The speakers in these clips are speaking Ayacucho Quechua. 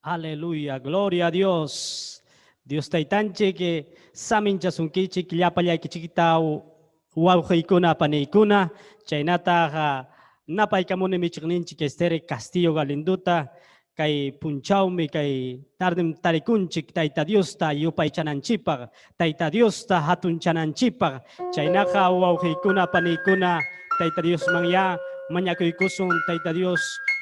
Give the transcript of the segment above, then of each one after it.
Aleluya, gloria a Dios. Dios taytanchik saminchasunkichik llapallaykichikta wawqiykuna paniykuna chaynataq napaykamuni michiqninchik Esther Castillo Galinduta kay punchawmi kay tardim tarikunchik Tayta Diosta yupaychananchikpaq Tayta Diosta hatunchananchikpaq chaynaqa wawqiykuna paniykuna Tayta Diosman ya mañakuykusun Tayta Dios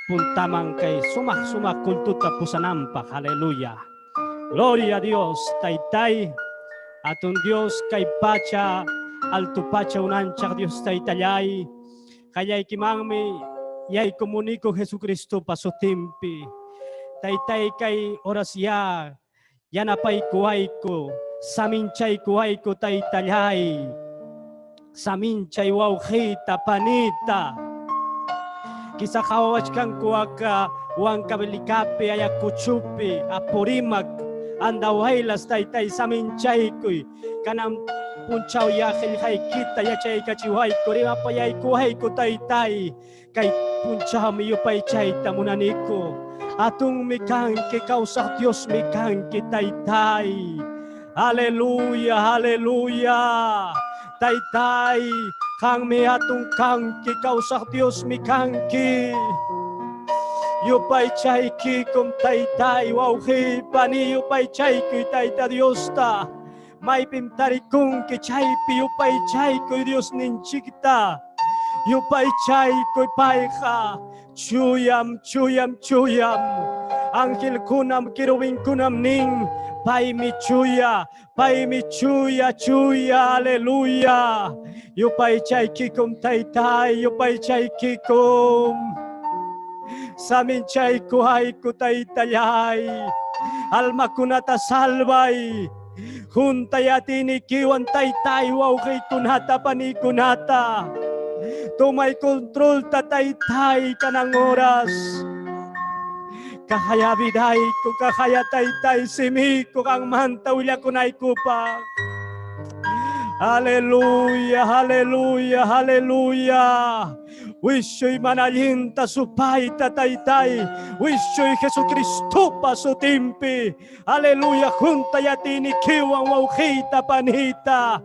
puntaman kay sumaq sumaq kultuta pusananpaq. Aleluya. Gloria a Dios, Taytay, atun Dios kay pacha, alto pacha unanchaq Dios Taytallay, qallaykimanmi yaykumuniku Jesucristopa sutinpi. Taytay kay oras ya yanapaykuwayku, saminchaykuwayku Taytallay. Saminchay wawqiyta, panita. Quizá qhawawachkanku aka Huancavelicapi, Ayacuchupi, Apurímac, Andahuaylas, Taytay, saminchaykuy. Kanan punchaw ya qillqaykita yachaykachiwayku, rimapayaykuwayku, Taytay. Kay punchawmi yupaychayta munaniku. Atunmi kanki, kawsaq Diosmi kanki, Taytay. Aleluya, aleluya. Taytay, qammi atun kanki, kawsaq Diosmi kanki. Yupaychaykikum Taytay, wawqiy, pani yupaychaykuy Tayta Diosta. Maypim tarikunki chaypi yupaychaykuy Diosninchikta. Yupaychaykuy payqa chuyam, chuyam, chuyam. Angelkunam, querubinkunam nin, paymi chuya, paymi chuya, chuya, aleluya. Yupaychaykikum Taytay, yupaychaykikum. Saminchaykuwayku Taytallay. Almakunata salvay. Juntay atiynikiwan Taytay wawqiykunata panikunata. Tumay kontrolta Taytay kanan oras. Kahaya vidayku, kahaya Taytay simiku qanmanta willakunaykupaq. Aleluya, aleluya, aleluya. Wischuy mana allinta supayta Taytay. Wischuy Jesucristopa sutinpi. Aleluya, juntay atiynikiwan wawqiyta panita.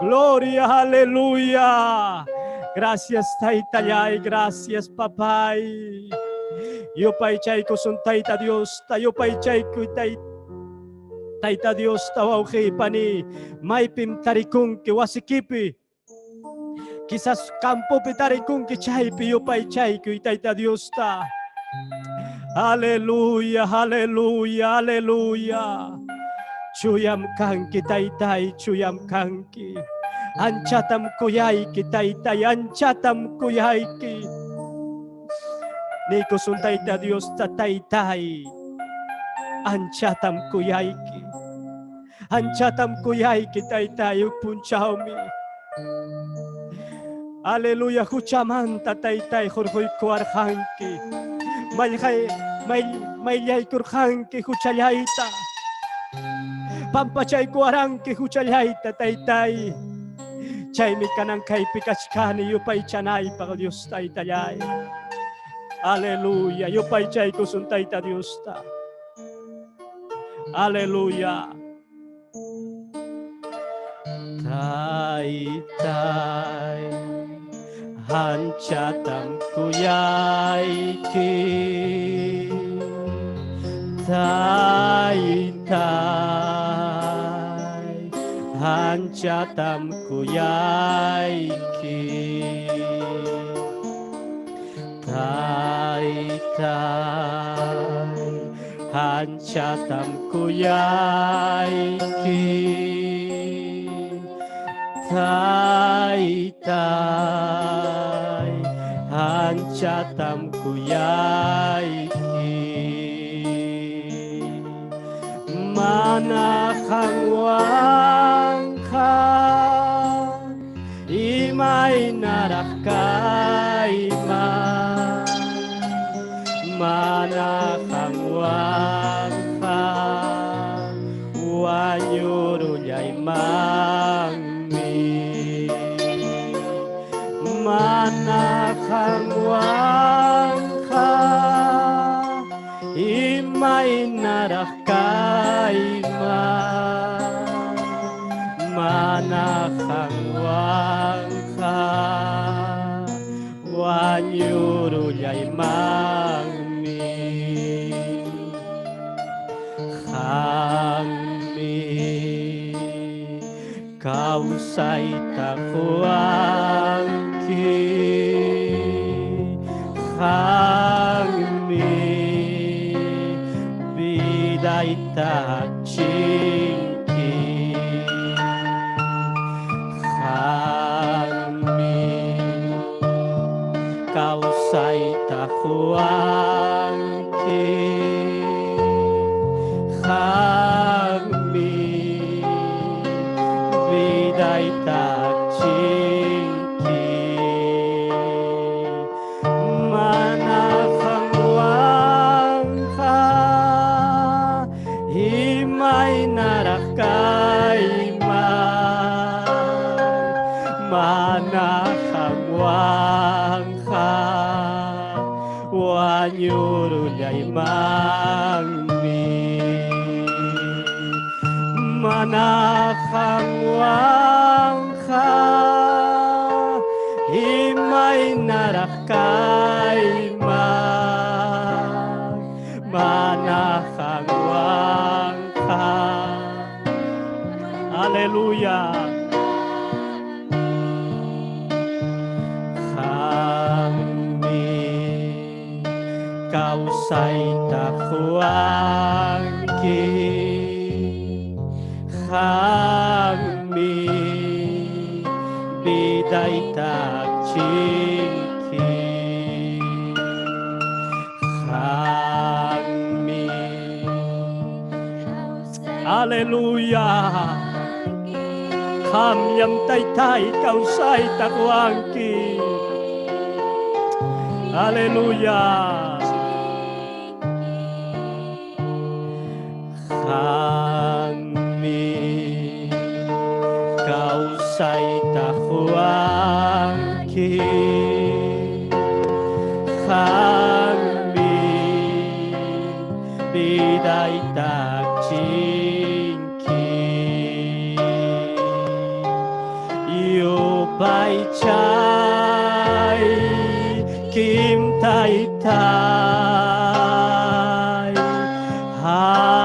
Gloria, aleluya. Gracias Taytallay, gracias papay. Yupaychaykusun Tayta Diosta, yupaychaykuy Tayta Diosta wawqiy pani. Maypim tarikunki wasikipi. Quizás campopi tarikunki chaypi yupaychaykuy Tayta Diosta. Aleluya, aleluya, aleluya. Chuyam kanki Taytay, chuyam kanki. Anchatam kuyayki Taytay, anchatam kuyayki. Niykusun Tayta Diosta Taytay. Anchatam kuyayki. Anchatam kuyayki Taytay, huk punchawmi. Aleluya, huchamanta taytay hurquykuwarqanki. Mayllaykurqanki huchallayta. Pampachaykuwaranki huchallayta taytay. Chaymi kanan kaypi kachkani yupaychanaypaq Dios taytallay. Aleluya, yupaychaykusun Tayta Diosta. Aleluya. Taytay, anchatam kuyayki. Taytay, anchatam kuyayki. Taytay, anchatam kuyayki. Taytay, anchatam kuyayki. Mana qanwanqa imaynaraq kayman. Mana qanwanqa wañurullaymanmi. Mana qanwanqa imaynaraq kayman. Mana qanwanqa wañurullaymanmi. Qanmi kawsayta quwanki. Qanmi vidayta chinki. Qanmi kawsayta quwanki. Qanmi vidayta chinki. Mana qanwanqa imaynaraq kayman. Mana qanwanqa wañurullaymanmi. Mana qanwanqa imaynaraq kayman. Mana qanwanqa. Aleluya. Qanmi kawsayta quwanki. Qanmi vidayta chinki. Qanmi. Aleluya. Qamllam taytay kawsayta quwanki. Aleluya. Qanmi kawsayta quwanki. Qanmi vidayta chinki. Yupaychay kim taytay,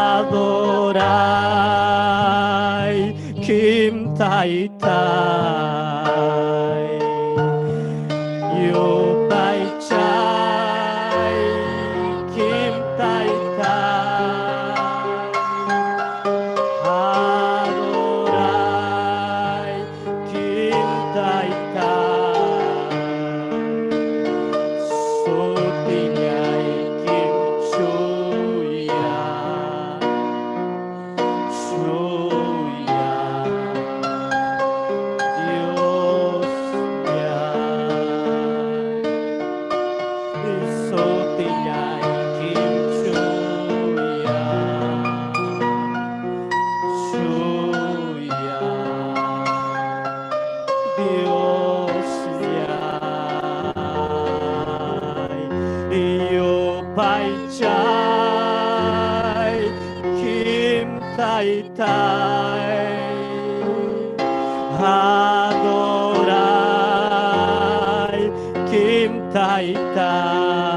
adoray kim taytay. Yupaychay kim taytay, adoray kim taytay. Sutillaykim chuya, chuya. Taytay, Adoray Kim Taytay,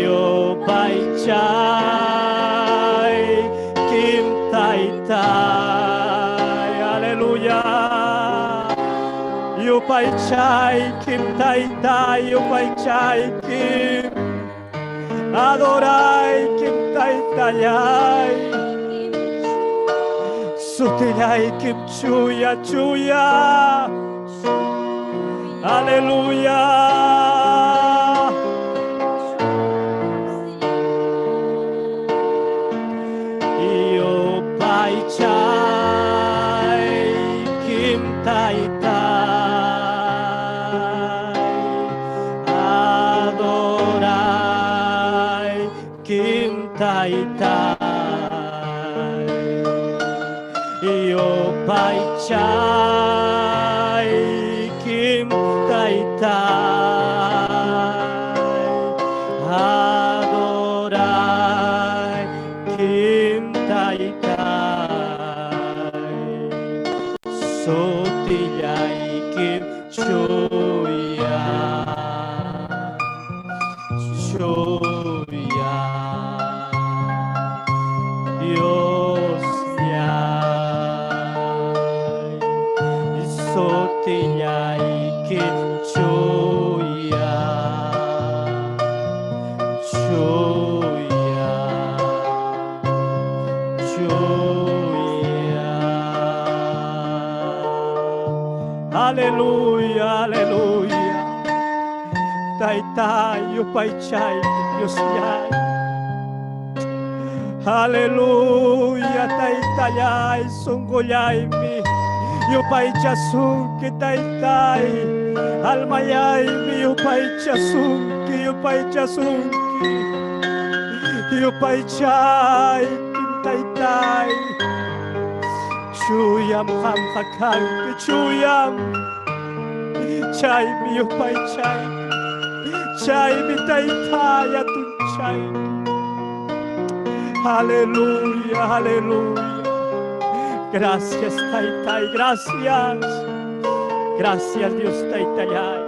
Yupaychay Kim Taytay, aleluya. Yupaychay Kim Taytay, Yupaychay Kim, Adoray Kim Taytayay, Sutillay Kim Chuya Chuya, aleluya. Yupaychay Kim Taytay, Adoray Kim Taytay, Yupaychay Kim Taytay, Adoray Kim Taytay, Sutillay Kim Chuya, Chuya, Dios yay, Sutillay Kim Chuya, Chuya, Chuya. Aleluya, aleluya. Taytay, yupaychay, Dios yay. Aleluya, taytayay, sunqullaymi, yupaychasunki taytay, almayaymi, yupaychasunki, yupaychasunki, yupaychay, taytay. Chuyam qamqa kanki, chuyam, chaymi yupaychay, chaymi taytay atunchay. Aleluya, aleluya. Gracias, Taytay, gracias. Gracias, Dios Taytayay.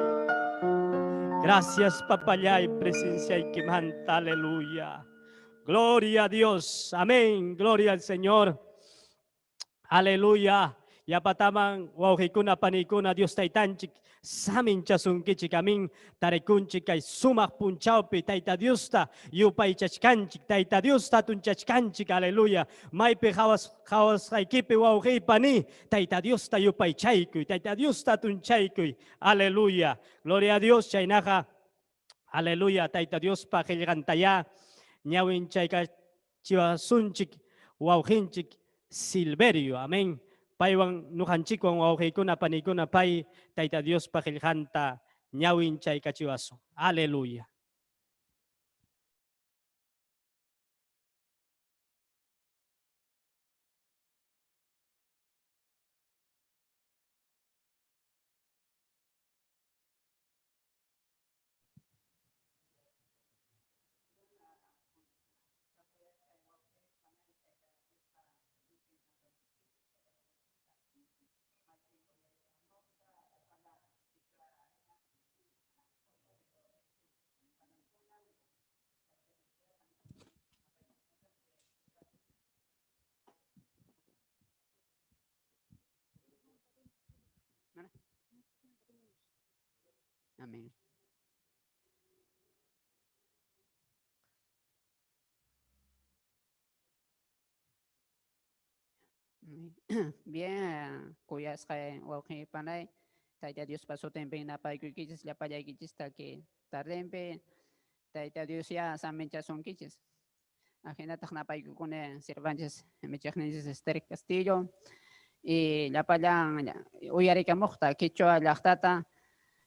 Gracias, Papayay, presencia y que manta, aleluya. Gloria a Dios, amén. Gloria al Señor. Aleluya. Yapataman wawqikuna panikuna Dios taytanchik samin chasunkichik amin tarikunchik kay sumaq punchawpi Tayta Diosta yupaychachkanchik Tayta Diosta atunchachkanchik aleluya. Maypi qhawasqaykipi wawqiy pani Tayta Diosta yupaychaykuy Tayta Diosta atunchaykuy aleluya. Gloria a Dios chaynaqa aleluya Tayta Diospa qillqantaya ñawinchaykachiwasunchik wawqinchik Silverio, amén. Paywan nuqanchikwan wawqiykuna panikuna pay Tayta Diospa qillqanta ñawinchaykachiwasun. Aleluya. Amén. Bien, kuyasqay wawqipanay, Tayta Diospa sutinpi napaykuykichispa llapallaykichista que tardenpi Tayta Dios ya saminchasunkichis. Ahinataq napaykukuna sirvanchis michiqninchis Esther Castillo y llapallan uyarikamuqta Quichua llaqtata.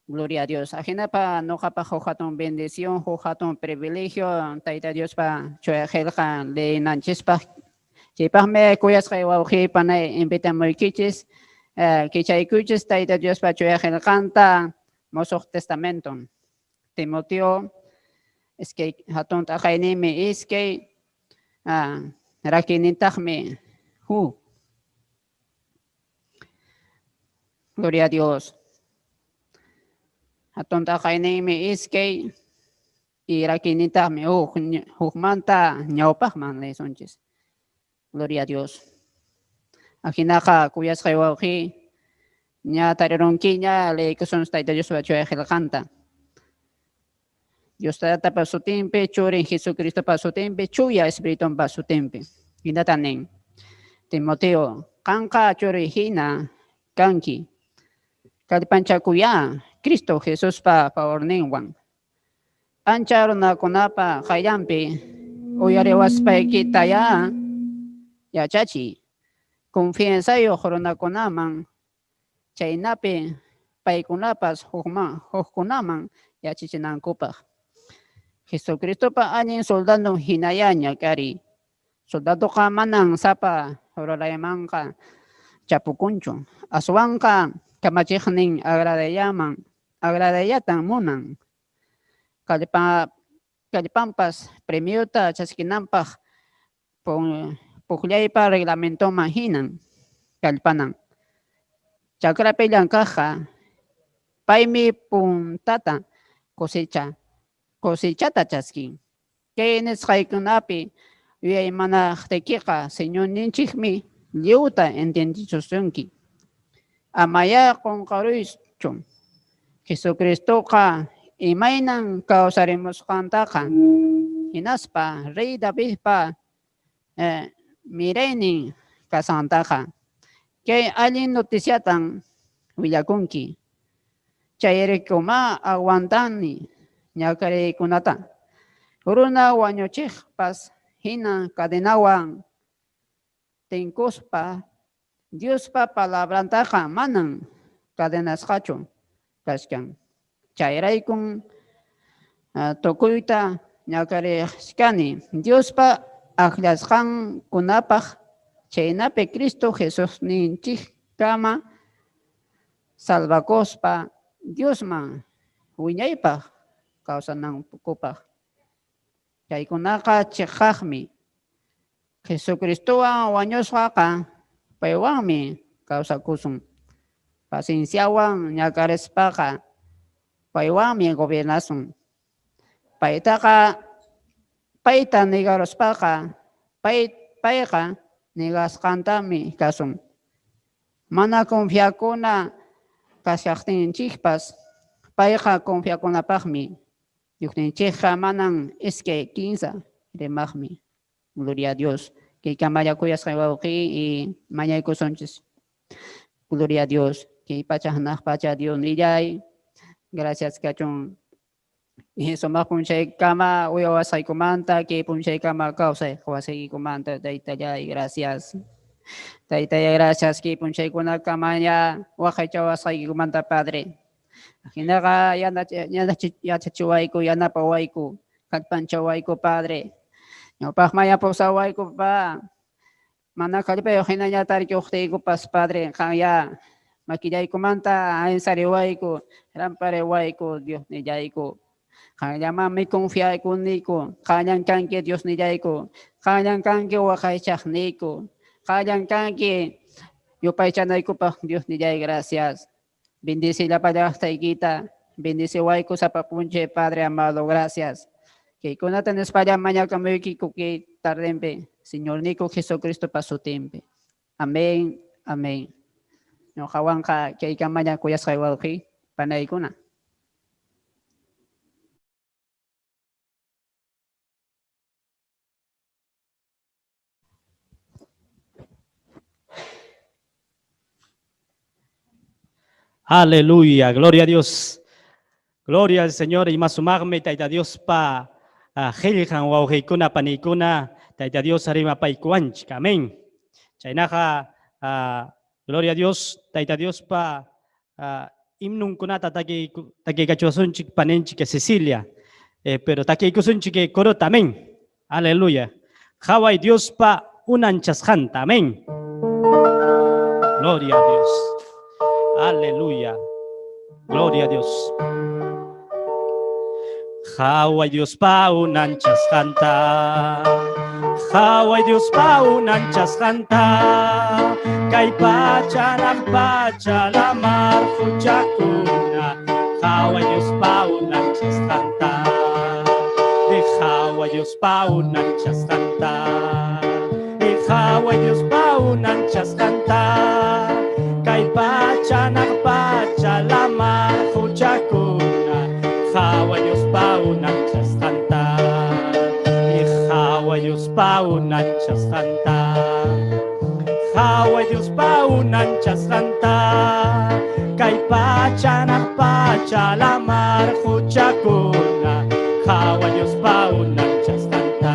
Gloria a Dios. Ajinapa noqapaq huk hatun bendición, huk hatun privilegio, Tayta Diospa chuya qillqa leyinanchispaq. Chaypaqmi kuyasqay wawqipanay invitamuykichis, kichaykuychis Tayta Diospa chuya qillqanta Mosuq Testamento. Timoteo iskay hatun t'aqaynimi iskay Rakinintaqmi huk. Gloria a Dios. Hatun t'aqayninmi iskay y rakinintaqmi huk, hukmanta ñawpaqman leesunchis. Gloria a Dios. Ajinaqa kuyasqay wawqi ña tarirunkiña leeykusun Tayta Diospa chuya qillqanta. Dios Taytapa sutinpi, Churin Jesucristopa sutinpi, Chuya Espiritunpa sutinpi. Hinata nin. Timoteo, qanqa churi hina kanki. Kallpanchakuyá Cristo Jesuspa favorninwan. Ancha runakunapa qayllanpi uyariwaspaykitayá yachachiy. Confianzayuq runakunaman chaynapi paykunapas hukkunaman yachachinankupaq. Jesucristopa allin soldadon hinayá ñak'ariy. Soldadoqa manan sapa ruraymanqa chapukunchu. Aswanqa kamachiqnin agradayllatan munan. Kallpanpas premiota chaskinanpaq pukllaypa reglamentoman hinan kallpanan. Chakrapi llank'aqqa paymi puntata cosechata chaskin. Kay nisqaykunapi yuyaymanaqtiykiqa Señorninchikmi lliwta entiendechisunki. Amayá qunqaruychu Jesucristoqa imaynan kawsarimusqantaqa hinaspa Rey Davidpa miraynin kasqantaqa. Kay allin noticiatan willakunki. Chayraykumá aguantani ñak'ariykunata. Runa wañuchiqpas hina cadenawan tinkuspa Diospa palabrantaqa manan cadenasqachu kachkan. Chayraykun tukuyta ñak'arichkani Diospa akllasqankunapaq chaynapi Cristo Jesusninchikkama salvakuspa Diosman wiñaypaq kawsanankupaq. Chaykunaqa chiqaqmi. Jesucristowan wañusqaqa paywanmi kawsakusun. Pacienciawan ñak'arispaqa paywanmi gobiernasun. Payta negaruspaqa payqa negasqantami kasun. Mana confiakuna kashaqtinchikpas payqa confiakunapaqmi. Diosninchikqa manan iskay kinsa rimaqmi. Gloria a Dios. Kay kamalla kuyasqay wawqi y mañaykusunchis. Gloria a Dios. Kay pacha hanaq pacha Dios nillay. Gracias kachun. Sumaq p'unchaykama uywasqaykumanta, kay p'unchaykama kawsay qawasqaykikumanta, Taytallay, gracias. Taytallay, gracias kay p'unchaykunakamaya waqaychawasqaykikumanta, Padre. Hinaqa yachachiwayku, yanapawayku, kallpanchawayku, Padre. Ñawpaqmaya pusawayku, pa. Mana kallpayuq hinaña tarikuqtiykupas, Padre, qanya makillaykumanta aynsariwayku, rampariwayku, Dios nillayku. Qanllamanmi confiakuniku, qanllan kanki Dios nillayku, qanllan kanki waqaychaqniyku, qanllan kanki yupaychanaykupaq Dios nillay, gracias. Bendice llapa llaqtaykita, bendiciwayku sapa p'unchay, Padre amado, gracias. Kaykunata nispalla mañakamuykiku kay tardenpi, Señorniyku Jesucristopa sutinpi. Amén, amén. Ñuqawanqa kaykamalla kuyasqay wawqi panaykuna. Aleluya, gloria a Dios. Gloria al Señor y masumaqmi Tayta Diospa qillqan wawqiykuna paniykuna Tayta Dios rimapaykuwanchik. Amén. Chaynaqa gloria a Dios, Tayta Diospa himnunkunata takiykachiwasunchik paninchik Cecilia. Pero takiykusunchik corota. Amén. Aleluya. Qhaway Diospa unanchasqanta. Amén. Gloria a Dios. Aleluya. Gloria a Dios. Qhaway Diospa unanchasqanta. Qhaway Diospa unanchasqanta kay pacha naq pacha lamar quchakuna qhaway Diospa unanchasqanta qhaway Diospa unanchasqanta qhaway Diospa unanchasqanta kay pacha naq pacha lamar quchakuna qhaway Diospa unanchasqanta qhaway Diospa unanchasqanta qhaway Diospa unanchasqanta kay pacha naq pacha lamar quchakuna qhaway Diospa unanchasqanta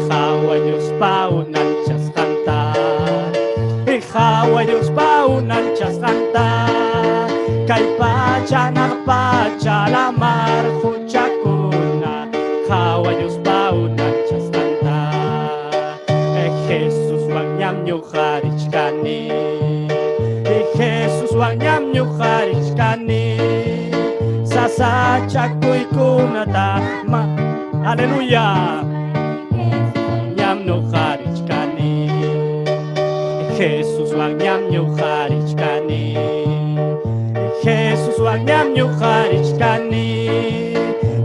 qhaway Diospa unanchasqanta qhaway Diospa unanchasqanta kay pacha naq pacha lamar quchakuna qhaway Diospa unanchasqanta Jesuswan ñam ñuqarichkani Jesuswan ñam ñuqarichkani sasachakuykunata ma aleluya ñam ñuqarichkani Jesuswan ñam ñuqarichkani Jesuswan ñam ñuqarichkani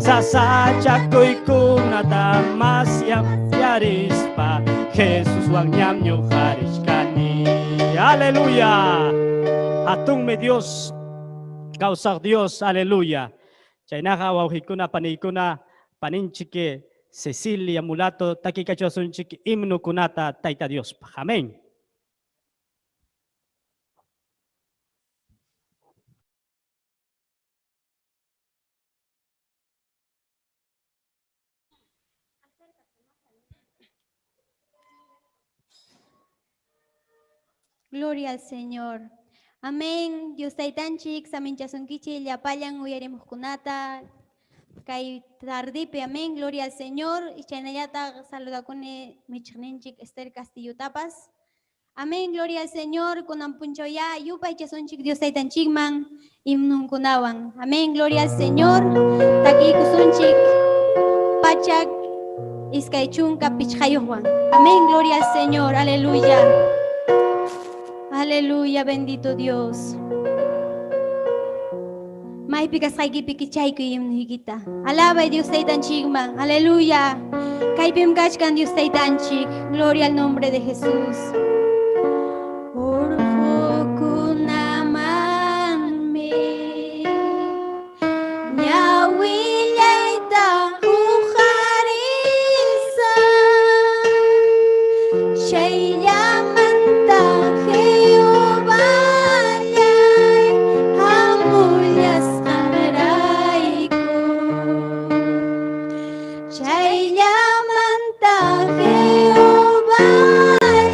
sasachakuykunata mas yarispa Jesuswan ñam ñuqarichkani aleluya hatunmi Dios kawsaq Dios aleluya chaynaqa wawqikuna paniykuna paninchik Cecilia Mulato takikachasunchik himnukunata Tayta Diospaq amén. Gloria al Señor. Amén. Dios taytanchik saminchasunkichik llapallan uyarimuqkunata kay tardipi. Amén. Gloria al Señor. Y chaynallataq saludakuni michiqninchik Esther Castillotapas. Amén. Gloria al Señor. Kunan punchawya yupaychasunchik Dios taytanchikman himnunkunawan. Amén. Gloria al Señor. Takiykusunchik pachak iskay chunka pichqayuqwan. Amén. Gloria al Señor. Aleluya. Aleluya, bendito Dios. Maypi kasqaykipi kichaykuy himnuykita. Alabay Dios taytanchikman. Aleluya. Kaypim kachkan Dios taytanchik. Gloria al nombre de Jesús. Urqukunamanmi ñawillayta uqarisa chayllamanta Jehovallay hamullasqanrayku chayllamanta Jehovallay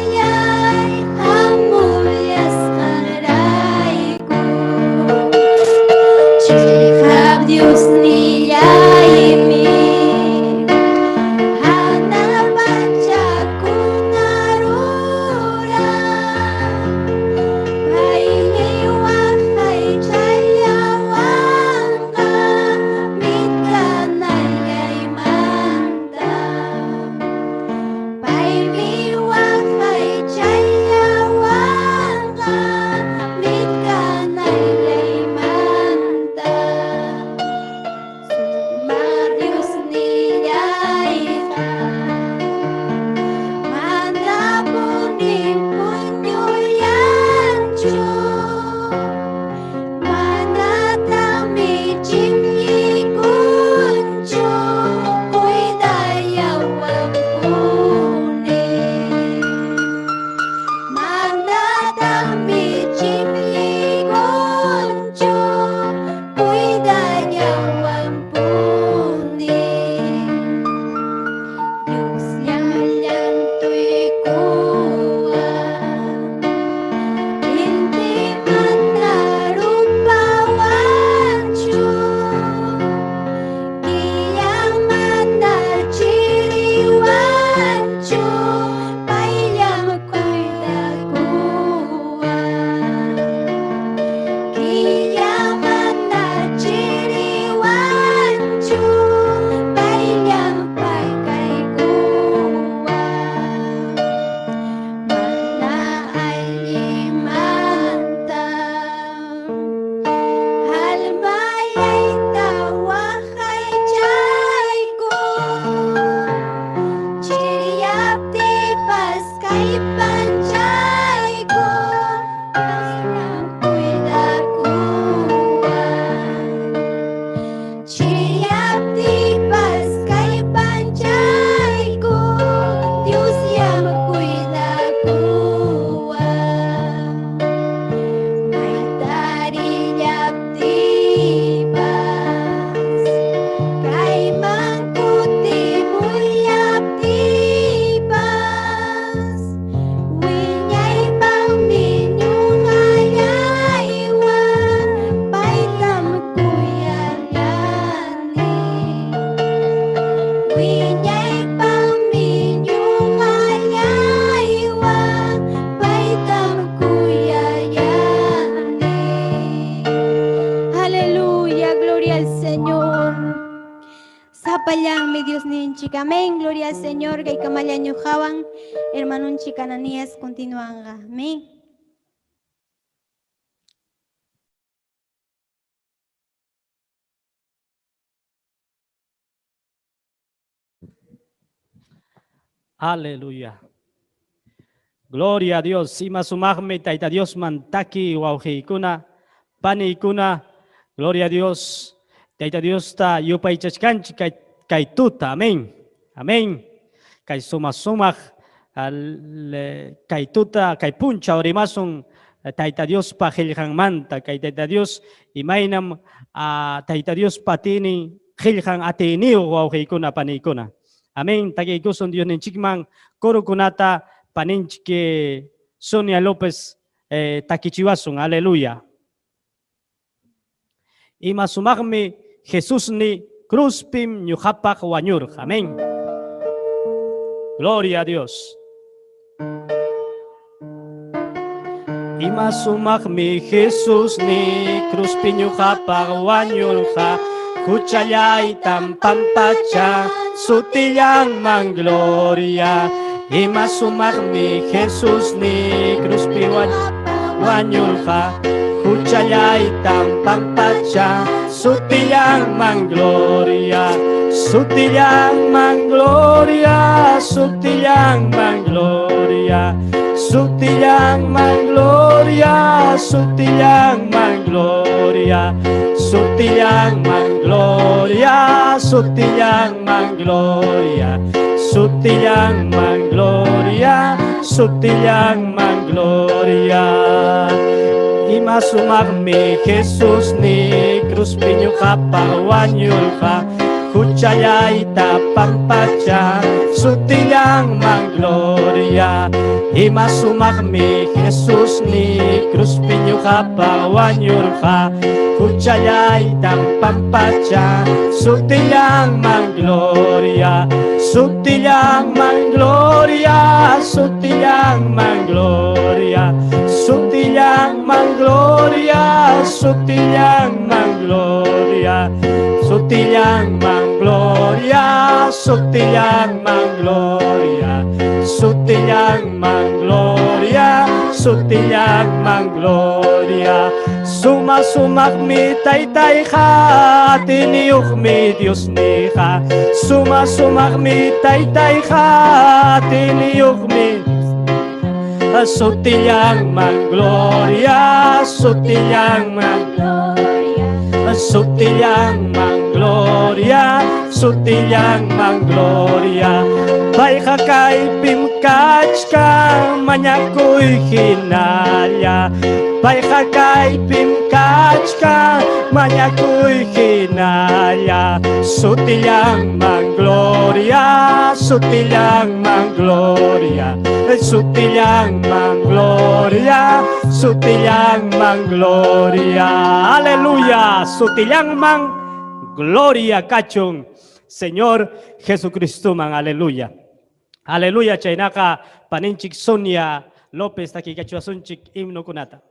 Señor. Kaykamalla ñuqawan hermanunchik Ananías continuanqa. Amén. Aleluya. Gloria a Dios. Ima sumaqmi Tayta Dios mantaki wawqiykuna, paniykuna. Gloria a Dios. Tayta Diosta yupaychachkanchik kay, kay tuta. Amén. Amén. Kay suma sumaq kay tuta, kay punchaw rimasun Tayta Diospa qillqanmanta. Kay Tayta Dios imaynam Tayta Diospa atiynin qillqan atiyniyuq wawqiykuna, paniykuna. Amén. Takiykusun Diosninchikman kurukunata paninchik Sonia López takichiwasun. Aleluya. Ima sumaqmi Jesusni cruzpim ñuqapaq wañurqa. Amén. Gloria a Dios. Ima sumaqmi Jesusni cruzpi ñuqapaq wañurqa. Huchallaytam pampacha sutillanman gloria. Ima sumaqmi Jesusni cruzpi wañurqa. Huchallaytam pampacha sutillanman gloria. Sutillanman gloria, sutillanman gloria. Sutillanman gloria, sutillanman gloria. Sutillanman gloria, sutillanman gloria. Sutillanman gloria, sutillanman gloria. Ima sumaqmi Jesusni cruzpi ñuqapaq wañurqa. Huchallayta pampacha sutillanman gloria. Ima sumaqmi Jesusni cruzpi ñuqapaq wañurqa. Huchallayta pampacha sutillanman gloria. Sutillanman gloria, sutillanman gloria. Sutillanman gloria, sutillanman gloria. Sutillanman gloria, sutillanman gloria. Sutillanman gloria, sutillanman gloria. Suma sumaqmi taytayqa, atiyniyuqmi Diosniyqa. Suma sumaqmi taytayqa, atiyniyuqmi. Sutillanman gloria, sutillanman gloria. Sutillanman gloria, sutillanman gloria. Payqa kaypim kachkan mañakuy hinalla. Payqa kaypim kachkan mañakuy hinalla. Sutillanman gloria, sutillanman gloria. Sutillanman gloria, sutillanman gloria. Aleluya, sutillanman gloria kachun. Señor Jesucristo man, aleluya. Aleluya, chaynaqa paninchik Sonia López takiykachiwasunchik himnokunata.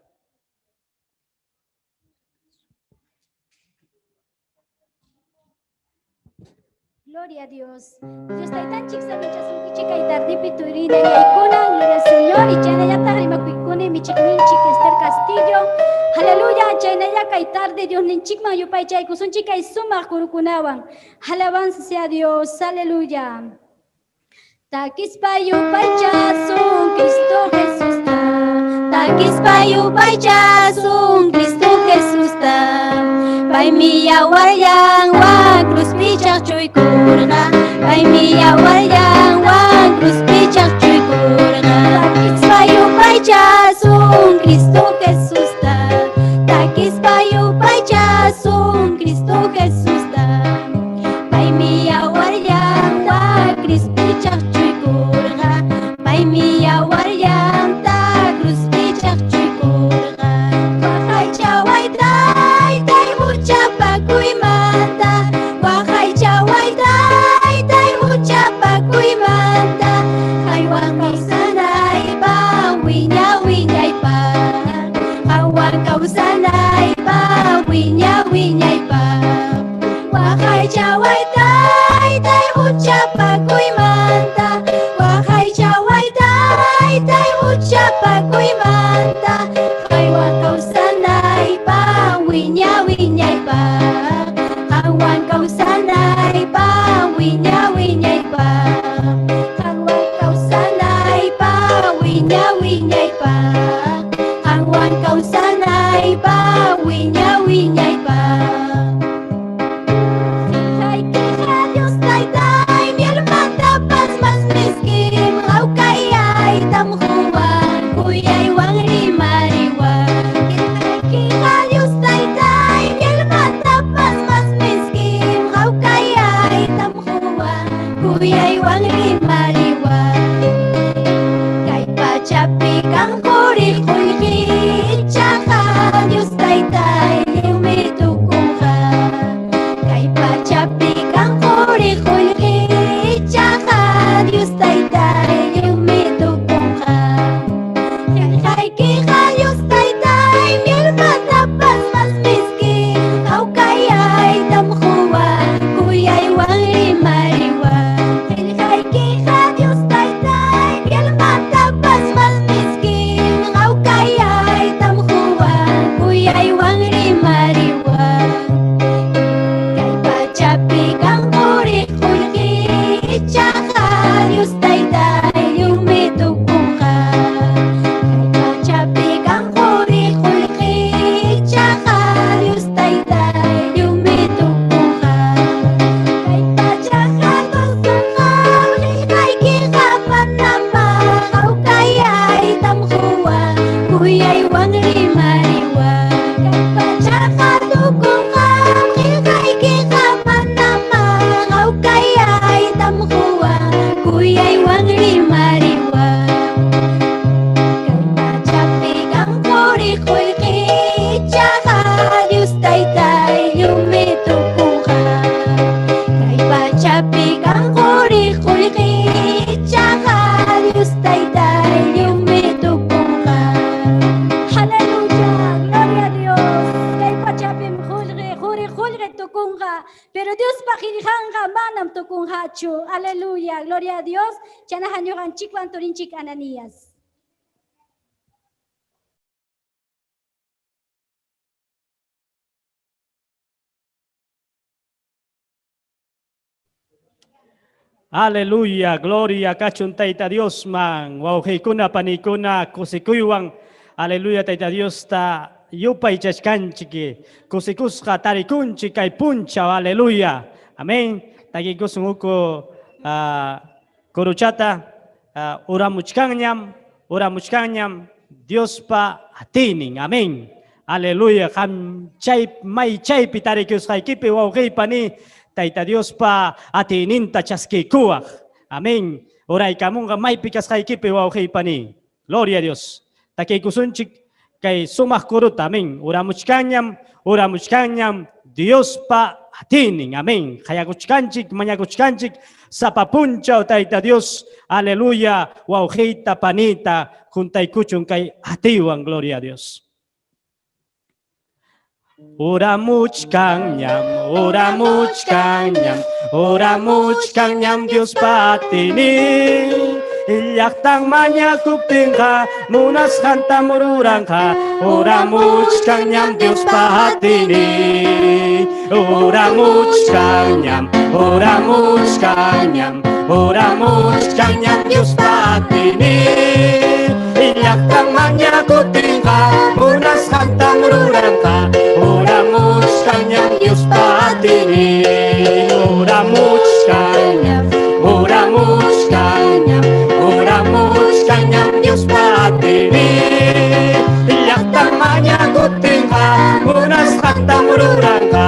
Gloria a Dios. Dios taytanchik saminchasunkichik kay tardipi turinallaykuna. Gloria al Señor. Y chaynallataq rimakuykuni michiqninchik Esther Castillo. Aleluya. Chaynalla kay tarde Dios ninchikman yupaychaykusunchik kay sumaq kurukunawan. Alabanza sea Dios. Aleluya. Takispa yupaychasun Cristo Jesusta. Takispa yupaychasun Cristo Jesusta. Paymi yawarllanwan cruzpi chaqchuykurqa. Paymi yawarllanwan cruzpi chaqchuykurqa. Takispa yupaychasun Cristo Jesusta. Takispa yupaychasun Cristo Jesusta. Paymi yawarllanwan cruzpi chaqchuykurqa. Paymi yawarllanta cruzpi chaqchuykurqa. Waqaychaway taytay huchapakuymanta. Waqaychaway taytay huchapakuymanta. miskim hawkayaytam quwan kuyaywan rimariwan. Qillqaykiqa Dios Taytay mielmantapas mas miskim hawkayaytam quwan kuyaywan rimariwan. Kay pachapi kan quri qullqi ichaqa Dios Taytay lliwmi tukunqa. Kay pachapi kan quri qullqi ichaqa Dios Taytay lliwmi tukunqa. Qillqaykiqa Dios Taytay mielmantapas mas miskin hawkayaytam quwan kuyaywan rimariwan. Qillqaykiqa Dios Taytay mielmantapas mas miskin hawkayaytam quwan kuyaywan rimariwan. Kay pachapi kan quri qullqi ichaqa Dios Taytay lliwmi tukunqa. Kay pachapi kan quri qullqi ichaqa Dios Taytay lliwmi tukunqa. Kay pachaqa tukunqa qillqaykiqa manamá hawkayaytam quwan kuyaywan rimariwan. Kay pachaqa tukunqa qillqaykiqa manamá hawkayaytam quwan kuyaywan rimariwan. Kay pachapi kan quri qullqi ichaqa Dios Taytay lliwmi tukunqa. Kay pachapi kan quri qullqi ichaqa Dios Taytay lliwmi tukunqa. Aleluya, gloria a Dios. Kay pachapim qullqi, quri qullqi tukunqa, pero Diospa qillqanqa manam tukunqachu. Aleluya, gloria a Dios. Chaynaqa ñuqanchikwan turinchik Ananías. Aleluya, gloria kachun Tayta Diosman, wawqiykuna panikuna kusikuywan, aleluya Tayta Diosta yupaychachkanchik, kusikusqa tarikunchik kay punchaw, aleluya. Amén. Takiykusun uku kuruchata uramuchkanñam, uramuchkanñam Diospa atiynin. Amén. Aleluya. Qam chay may chaypi tarikusqaykipi wawqiy pani Tayta Diospa atiyninta chaskiykuwaq. Amén. Uraykamunqa maypi kasqaykipi wawqiy pani. Gloria a Dios. Takiykusunchik kay sumaq kuruta. Amén. Uramuchkanñam, uramuchkanñam Diospa atiynin. Amén. Qayakuchkanchik, mañakuchkanchik sapa punchaw Tayta Dios. Aleluya. Wawqiyta panita juntaykuchun kay atiywan. Gloria a Dios. Uramuchkanñam, uramuchkanñam, uramuchkanñam Diospa atiynin. Llaqtan mañakuptinqa munasqantam ruranqa. Uramuchkanñam Diospa atiynin. Uramuchkanñam, uramuchkanñam, uramuchkanñam Diospa atiynin. Llaqtan mañakuptinqa munasqantam ruranqa. Uramuchkanñam Diospa atiynin. Uramuchkanñam, uramuchkanñam, uramuchkanñam Diospa atiynin. Llaqtan mañakuptinqa munasqantam ruranqa.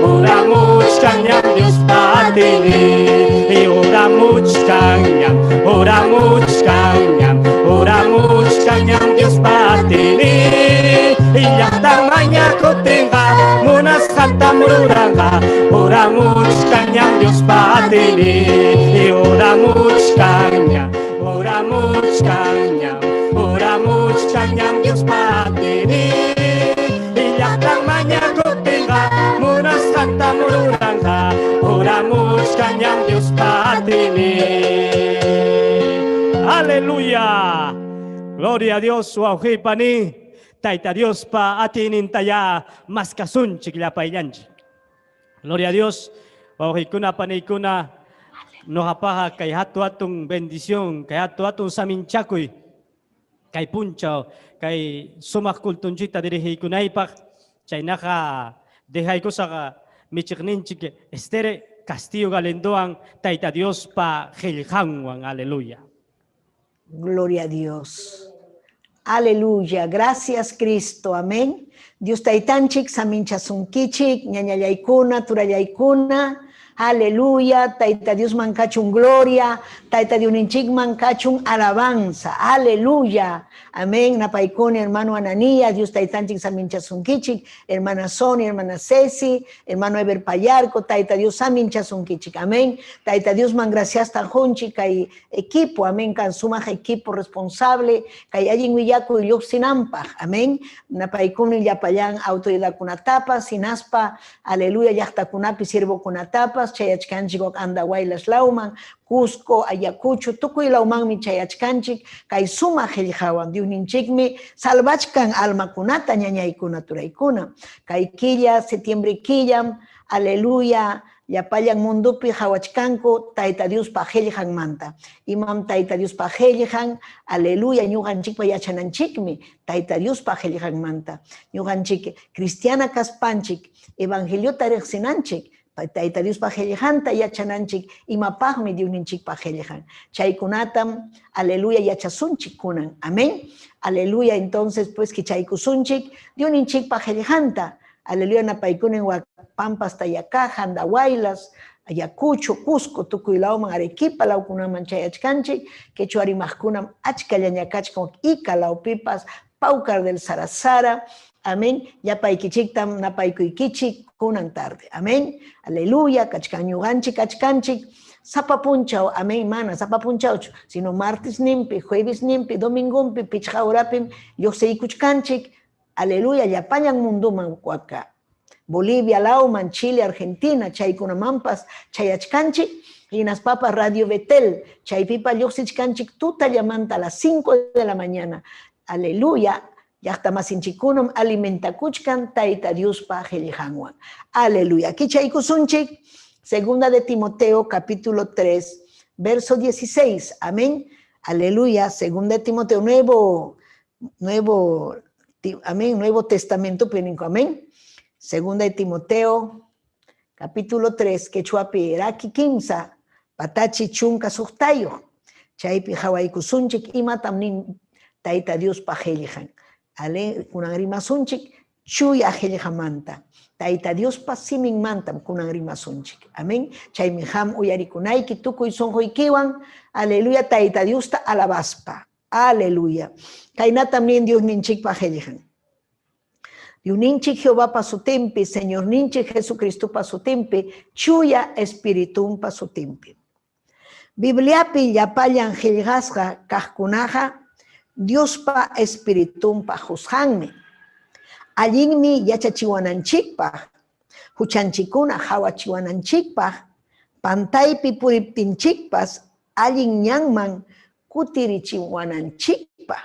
Uramuchkanñam Diospa atiynin. Uramuchkanñam, uramuchkanñam, uramuchkanñam Diospa atiynin. Llaqtan mañakuptinqa munasqantam ruranqa. Uramuchkanñam Diospa atiynin. Uramuchkanñam, uramuchkanñam, uramuchkanñam Diospa atiynin. Llaqtan mañakuptinqa munasqantam ruranqa. Uramuchkanñam Diospa atiynin. Aleluya. Gloria a Dios, wawqiy pani. Tayta Diospa atiynintaya maskasunchik llapallanchik. Gloria a Dios. Wawqiykuna paniykuna ñuqapaqa kay hatu hatun bendición, kay hatu hatun saminchakuy, kay punchaw, kay sumaq cultunchikta dirigiykunaypaq, chaynaqa dejaykusaqa michiqninchik Estere. Castillo Galendoan Tayta Diospa qillqanwan. Aleluya. Gloria a Dios. Aleluya. Gracias, Cristo. Amén. Dios taytanchik, saminchasunkichik, ñañallaykuna, turallaykuna. Aleluya. Tayta Dios mankachun gloria. Tayta Diosninchik mankachun alabanza. Aleluya. Amén. Napaykuni, hermano Ananía, Dios taytanchik saminchasunkichik, hermana Sonia, hermana Ceci, hermano Eber Payarco, Tayta Dios saminchasunkichik. Amén. Tayta Dios man gracias junchik kay equipo. Amén. Kan sumaq equipo responsable. Kay allin willakuy lluqsinampaq. Amén. Napaykuni llapallan autoridadkunatapas, hinaspa, aleluya, llaqtakunapi siervokunatapas, chayachkanchik wak Andahuaylas lawman, Cusco, Ayacucho, tukuy lawmanmi chayachkanchik, kay sumaq qillqawan Diosninchikmi salvachkan almakunata ñañaykuna turaykuna. Kay killa, septiembre killam, aleluya, llapallan mundupi qhawachkanku Tayta Diospa qillqanmanta. Imam Tayta Diospa qillqan, aleluya, ñuqanchikpa yachananchikmi Tayta Diospa qillqanmanta. Ñuqanchik cristiana kaspanchik, evangeliota riqsinanchik, Tayta Diospa qillqanta yachananchik, imapaqmi Diosninchikpa qillqan. Chaykunatam, aleluya, yachasunchik kunan. Amén. Aleluya, entonces, pues, kichaykusunchik, Diosninchikpa qillqanta. Aleluya, napaykunin wak Pampas, Tayacaja, Andahuaylas, Ayacucho, Cusco, tukuy lawman, Arequipa lawkunaman chayachkanchik, quechua rimaqkunam achkallaña kachkan Ica lawpipas, Paucar del Sarasara. Amén. Llapaykichiktam napaykuykichik kunan tarde. Amén. Aleluya, kachkan ñuqanchik, kachkanchik. Sapa punchaw, amén, mana, sapa punchawchu, sino martes nimpi, jueves nimpi, domingumpi, pichqa horapim lluqsiykuchkanchik. Aleluya, llapallan munduman waka. Bolivia, lawman, Chile, Argentina, chaykunamanpas chayachkanchik, hinaspapas Radio Betel, chaypipa lluqsichkanchik tutallamanta a las 5 de la mañana. Aleluya, llaqta masinchikkunam alimentakuchkan Tayta Diospa qillqanwan. Aleluya. Kichaykusunchik, segunda de Timoteo, capítulo 3, verso 16. Amén. Aleluya. Segunda de Timoteo, nuevo, nuevo, amén, Nuevo Testamento, amén. Segunda de Timoteo, capítulo 3, quechuapi raki kimsa, patachi chunka suqtayuq. Chaypi qhawaykusunchik imatam nin Tayta Diospa qillqan. Ale, kunan rimasunchik chuya qillqamanta. Tayta Diospa siminmantam kunan rimasunchik. Amén. Chaymi qam uyarikunayki tukuy sunquykiwan. Aleluya, Tayta Diosta alabaspa. Aleluya. Kaynatam nin Diosninchikpa qillqan. Diosninchik Jehovapa sutinpi, Señorninchik Jesucristopa sutinpi, chuya espiritunpa sutinpi. Bibliapi llapallan qillqasqa kaqkunaqa Diospa espiritunpa qusqanmi. Allinmi yachachiwananchikpaq, huchanchikkuna qawachiwananchikpaq, pantaypi puriptinchikpas allin ñanman kutirichiwananchikpaq.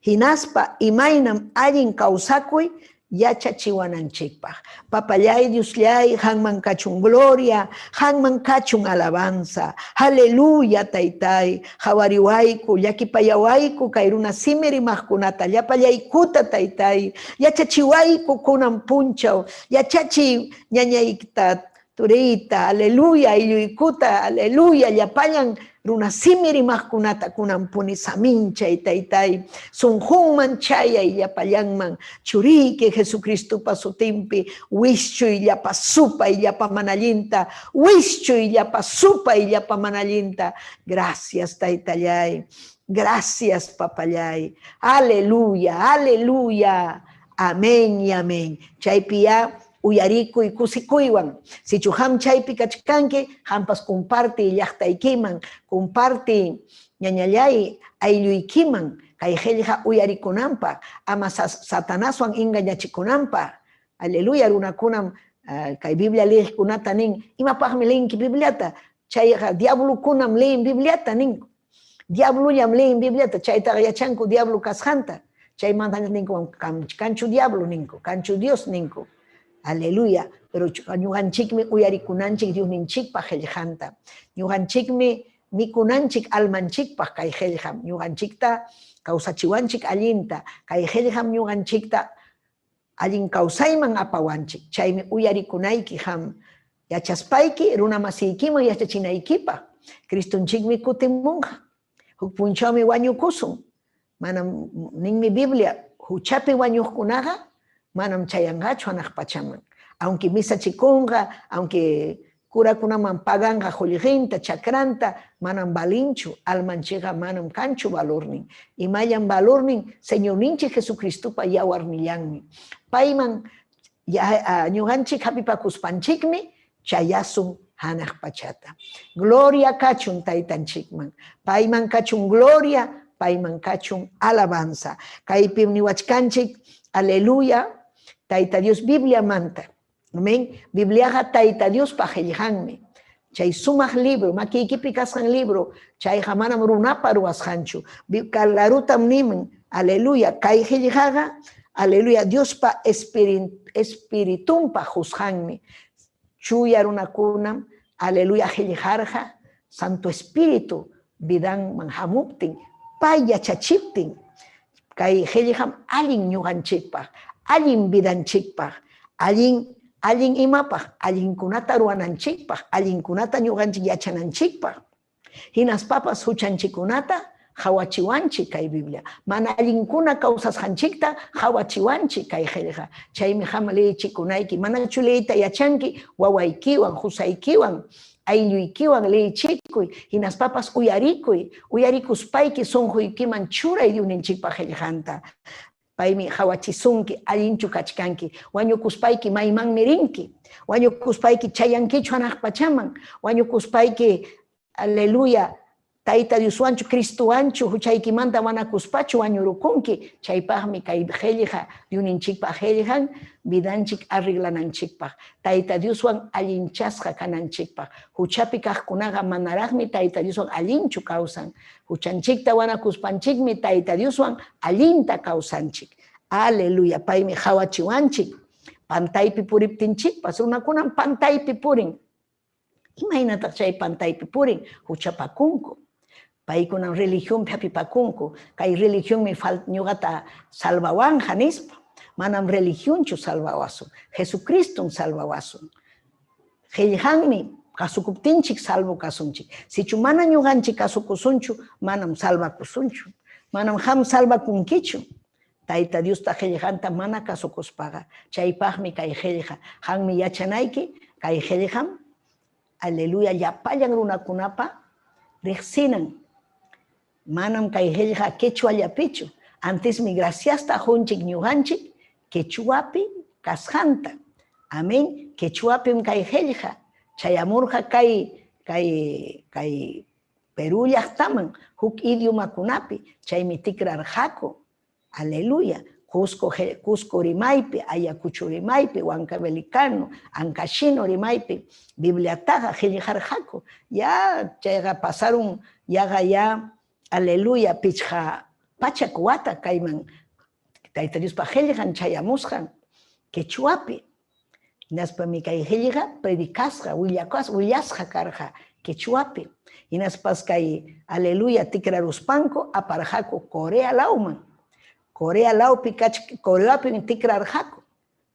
Hinaspa imaynam allin kawsakuy yachachiwananchikpaq. Papallay Diosllay, qanman kachun gloria, qanman kachun alabanza. Aleluya, taytay, qhawariwayku, llakipayawayku, kay runa simi rimaqkunata, llapallaykuta, taytay, yachachiwayku kunan punchaw, yachachiy ñañaykita, turiyta, aleluya, aylluykuta, aleluya, llapallan runa simi rimaqkunata kunan puni saminchay, taytay, sunqunman chayay llapallanman, churiyki Jesucristopa sutinpi, wischuy llapa supay llapa manallinta, wischuy llapa supay llapa manallinta. Gracias, taytallay, gracias, papallay, aleluya, aleluya, amén y amén. Chaypi ya uyarikuy kusikuywan. Sichu qam chaypi kachkanki, qampas comparti llaqtaykiman, comparti ñañallay aylluykiman, kay qillqa uyarikunanpaq, ama satanaswan engañachikunanpaq. Aleluya, runakunam kay Biblia liqkunata nin, imapaqmi leyinki Bibliata? Chayqa diablokunam leyin Bibliata ninku. Diablollam leyin Bibliata, chaytaqa yachanku diablo kasqanta. Chaymanta ninku, kanchu diablo ninku, kanchu Dios ninku. Aleluya, pero ñuqanchikmi uyarikunanchik Diosninchikpa qillqanta. Ñuqanchikmi mikunanchik almanchikpaq kay qillqam. Ñuqanchikta kawsachiwanchik allinta, kay qillqam ñuqanchikta allin kawsayman apawanchik. Chaymi uyarikunayki qam. Yachaspayki runa masiykiman yachachinaykipaq. Cristonchikmi kutimunqa. Huk punchawmi wañukusun. Manam ninmi Biblia, huchapi wañuqkunaqa manam chayanqachu hanaq pachaman. Aunque misachikunqa, aunque curakunaman paganqa qullqinta, chakranta, manam valinchu, almanchikqa manam kanchu valornin. Imallam valornin, Señorninchik Jesucristopa yawarnillanmi. Payman ñuqanchik hapipakuspanchikmi chayasun hanaq pachata. Gloria kachun taytanchikman. Payman kachun gloria, payman kachun alabanza. Kaypim niwachkanchik, aleluya, Tayta Dios Biblia manta. Amén. Bibliaqa Tayta Diospa qillqanmi. Chay sumaq libro, makiykipi kasqan libro, chayqa manam runapa ruwasqanchu. Clarutam niman, aleluya, kay qillqaqa, aleluya, Diospa espiritunpa qusqanmi. Chuya runakunam, aleluya, qillqarqa, Santo Espíritu vidanman hamuptin, pay yachachiptin, kay qillqam allin ñuqanchikpaq, allin vidanchikpaq, allin allin imapaq, allinkunata ruwananchikpaq, allinkunata ñuqanchik yachananchikpaq. Hinaspapas huchanchikkunata hawachiwanchik kay Biblia. Mana allinkuna kawsasqanchikta hawachiwanchik kay qillqa. Chaymi qam leyichikunayki, manachu leyita yachanki wawaykiwan, qusaykiwan, aylluykiwan leyichikuy, hinaspapas uyarikuy, uyarikuspayki sunquykiman churay Diosninchikpa qillqanta. Paymi hawachisunki, allinchu kachkanki, wañukuspayki maymanmi rinki, wañukuspayki chayankichu hanaq pachaman, wañukuspayki, aleluya, Tayta Dioswanchu, Cristowanchu, huchaykimanta wanakuspachu wañurukunki, chaypaqmi kay qillqa, Diosninchikpa qillqan, vidanchik arreglananchikpaq, Tayta Dioswan allinchasqa kananchikpaq. Huchapi kaqkunaqa manaraqmi Tayta Dioswan allinchu kawsan. Huchanchikta wanakuspanchikmi Tayta Dioswan allinta kawsanchik. Aleluya, paymi hawachiwanchik. Pantaypi puriptinchikpas, runakunam pantaypi purin. Imaynataq chay pantaypi purin? Huchapakunku. Paykunam religionpi hapipakunku. Kay religionmi ñuqata salvawanja nispa. Manam religionchu salvawasun. Jesucristom salvawasun. Qillqanmi kasukuptinchik salvo kasunchik. Sichu mana ñuqanchik kasukusunchu, manam salvakusunchu. Manam qam salvakunkichu. Tayta Diosta qillqanta mana kasukuspaqa. Chaypaqmi kay qillqa. Qammi yachanayki kay qillqam, aleluya, llapallan runakunapa riqsinan. Manam kay qillqa quechuallapichu. Antismi graciasta qunchik ñuqanchik quechuapi kasqanta. Amén. Quechuapim kay qillqa chayamurqa kay kay kay Perú llaqtaman huk idiomakunapi, chaymi tikrarqaku. Aleluya. Cusco, Cusco rimaypi, Ayacucho rimaypi, Huancavelicano, Ancashino rimaypi, Bibliataqa qillqarqaku. Ya chayqa pasaron yaqa ya, aleluya, 500 wata kayman Tayta Diospa qillqan chayamusqan quechuapi. Hinaspami kay qillqa predicasqa, willasqa karqa quechuapi. Hinaspas kay, aleluya, tikraruspanku aparqaku Corea lawman. Corea lawpi Coreapi tikrarqaku.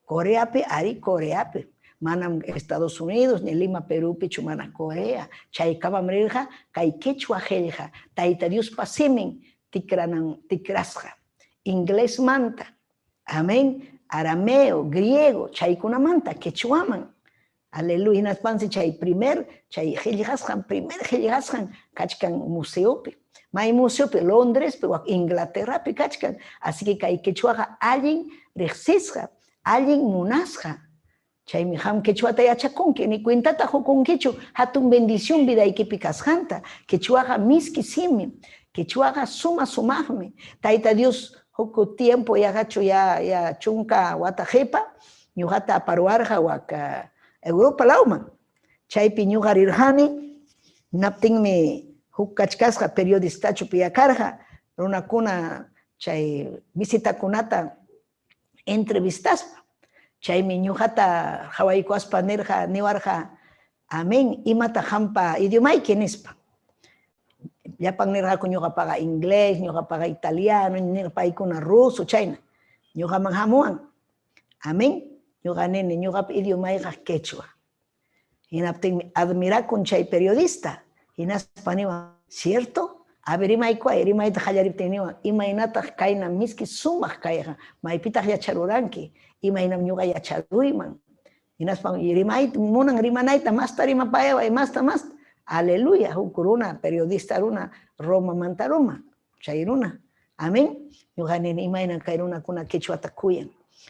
Coreapi, ari Coreapi. Manam Estados Unidos ni Lima, Perúpichu, mana Corea. Chaykamam rirqa kay quechua qillqa, Tayta Diospa simin tikrasqa. Inglesmanta, amén, arameo, griego, chaykunamanta quechuaman. Aleluya, hinaspansi chay primer, chay qillqasqan, primer qillqasqan kachkan museopi. May museopi, Londrespi, Inglaterrapi kachkan. Así que kay quechuaqa allin riqsisqa, allin munasqa. Chaymi qam quechuata yachakunki, ni cuentata qukunkichu hatun bendición vidaykipi kasqanta. Quechuaqa miski simi, quechuaqa suma sumaqmi. Tayta Dios huk tiempo yaqachu ya 10 wata qipa, ñuqata aparuarqa waka Europa lawman. Chaypi ñuqa rirqani, naptinmi huk kachkasqa periodistachu piyakarqa, runakuna chay visitakunata entrevistaspa. Chaymi ñuqata hawaykuaspa nirqa, niwarqa, amén, imata qampa idiomayki nispa. Llapan nirqaku ñuqapaqa inglés, ñuqapaqa italiano, nirqa paykuna ruso, chayna. Ñuqaman hamuwan. Amén. Ñuqa nini, ñuqapa idiomayqa quechua. Hinaptinmi admirakun chay periodista. Hinaspa niwan, ¿cierto? A ver, rimaykuay, rimayta qallariptin niwan, imaynataq kayna miski sumaq kayqa, maypitaq yacharuranki, imaynam ñuqa yacharuyman. Hinaspa rimayta munan rimanayta, masta rimapayaway, masta, masta. Aleluya, huk runa, periodista runa, Romamanta Roma, chay runa. Amén. Ñuqa nini imaynan kay runakuna quechuata kuyan.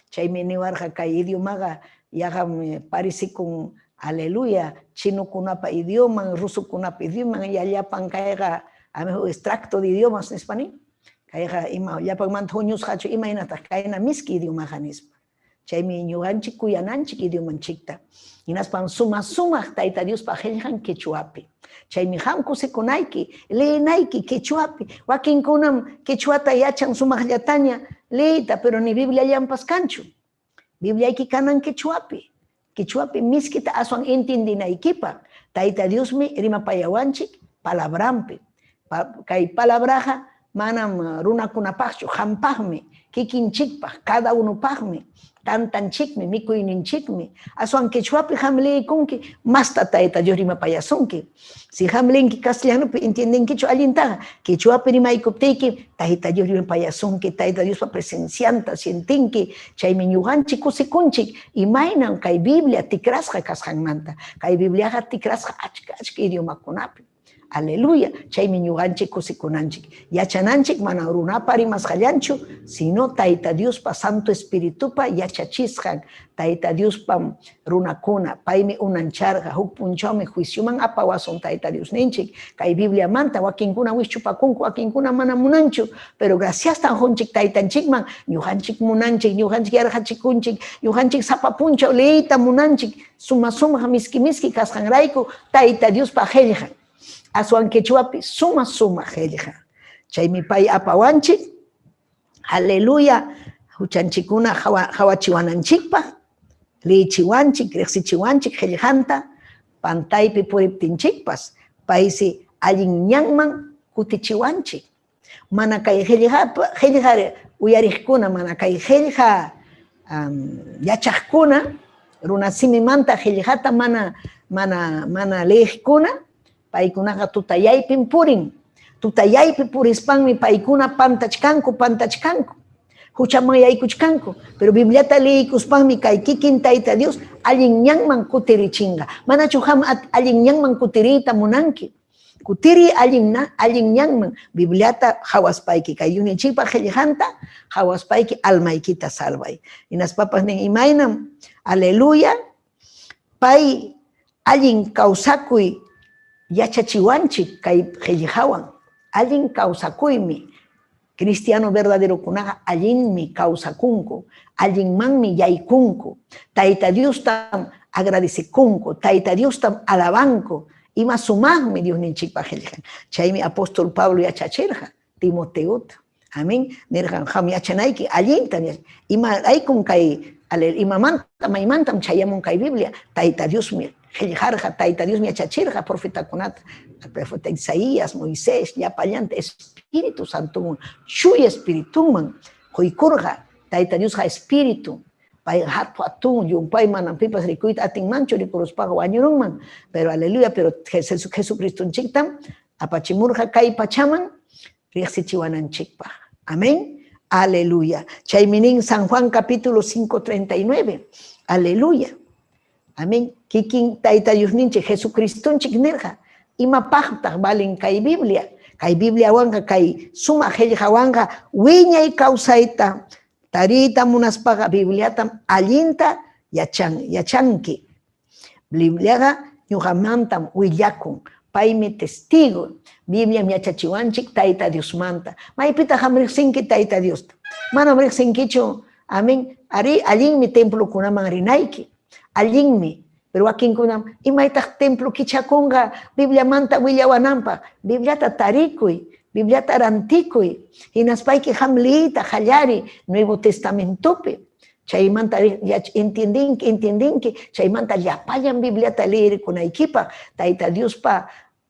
Chaymi niwarqa kay idiomaqa yaqam paresikun, aleluya, chinokunapa idioman, rusokunapa idioman, ya llapan kayqa, amén, extracto de idiomas nispa nin. Kayqa ima llapanmanta huñusqachu imaynataq kayna miski idiomaqa nispa. Chaymi ñuqanchik kuyananchik idiomanchikta. Hinaspam suma sumaq Tayta Diospa qillqan quechuapi. Chaymi qam kusikunayki, leenayki quechuapi. Wakinkunam quechuata yachan sumaqllataña leeyta, pero ni Bibliallampas kanchu. Bibliayki kanan quechuapi. Quechuapi miskita aswan entendinaykipaq. Tayta Diosmi rimapayawanchik palabrampi. Kay palabraqa manam runakunapaqchu, qampaqmi, kikinchikpaq, cada unupaqmi, tantanchikmi, mikuyninchikmi. Aswan quechuapi qam leekunki, masta Tayta Dios rimapayasunki. Si qam leenki castellanopi entiendenkichu allintaqa, quechuapi rimaykuptiyki, Tayta Dios rimapayasunki, Tayta Diospa presencianta sientinki. Chaymi ñuqanchik kusikunchik imaynam kay Biblia tikrasqa kasqanmanta. Kay Bibliaqa tikrasqa achka achka idiomakunapi. Aleluya, chaymi ñuqanchik kusikunanchik. Yachananchik mana runapa rimasqallanchu, sino Tayta Diospa Santo Espiritupa yachachisqan, Tayta Diospa runakuna, paymi unancharqa, huk punchawmi juicioman apawasun Tayta Diosninchik. Kay Bibliamanta wakinkuna wischupakunku, wakinkuna mana munanchu, pero graciastan qunchik Taytanchikman, ñuqanchik munanchik, ñuqanchik yarqachikunchik, ñuqanchik sapa punchaw leeyta munanchik, suma sumaq miski miski kasqanrayku Tayta Diospa qillqan. Aswan quechuapi suma suma qillqa. Chaymi pay apawanchik, aleluya, huchanchikuna hawachiwananchikpaq, liyichiwanchik, riqsichiwanchik qillqanta, pantaypi puriptinchikpas, paysi allin ñanman kutichiwanchik. Mana kay qillqa uyariqkuna, mana kay qillqa yachaqkuna, runasimimanta qillqata mana liyiqkuna, paykunaqa tutayaypim purin. Tutayaypi purispanmi paykuna pantachkanku, pantachkanku, huchaman yaykuchkanku. Pero Bibliata liykuspanmi kay kikin Tayta Dios allin ñanman kutirichinqa. Manachu qam allin ñanman kutiriyta munanki? Kutiriy allin ñanman Bibliata hawaspayki, kay yunichikpa qillqanta hawaspayki almaykita salvay. Hinaspapas nin imaynam, aleluya, pay allin kawsakuy yachachiwanchik kay qillqawan, allin kawsakuymi. Cristiano verdaderokunaqa allinmi kawsakunku, allinmanmi yaykunku. Tayta Diostam agradecekunku, Tayta Diostam alabanku. Ima sumaqmi Diosninchikpa qillqan. Chaymi apóstol Pablo yachachirqa Timoteota. Amén. Nirqan qam yachanayki allintam. Imaraykum kay imamanta maymantam chayamun kay Biblia. Tayta Diosmi qillqarqa, Tayta Diosmi yachachirqa profetakunata, profeta Isaías, Moisés, llapallanta Espíritu Santoman, Chuya Espirituman quykurqa. Tayta Diosqa Espíritu. Pay hatu atun, llumpay manam pipas rikuyta atinmanchu, rikuruspaqa wañurunman. Pero aleluya, pero Jesucristonchiktam apachimurqa kay pachaman riqsichiwananchikpaq. Amén. Aleluya. Chaymi nin San Juan capítulo 5:39. Aleluya. Amén. Kikin Tayta Diosninchik Jesucristonchik nirqa, imapaqtaq valen kay Biblia? Kay Bibliawanqa, kay sumaq qillqawanqa wiñay kawsayta tariyta munaspaqa Bibliatam allinta yachanki. Bibliaqa ñuqamantam willakun. Paymi testigo. Bibliam yachachiwanchik Tayta Diosmanta. Maypitaq qam riqsinki Tayta Diosta? Manam riqsinkichu. Amén. Ari, allinmi templokunaman rinayki. Allinmi. Pero wakinkunam imaytaq templo kichakunqa Bibliamanta willawananpaq. Bibliata tarikuy, Bibliata rantikuy. Hinaspayki qam liyta qallari Nuevo Testamentopi. Chaymanta entiendinki, chaymanta llapallan Bibliata liyirikunaykipaq. Tayta Diospa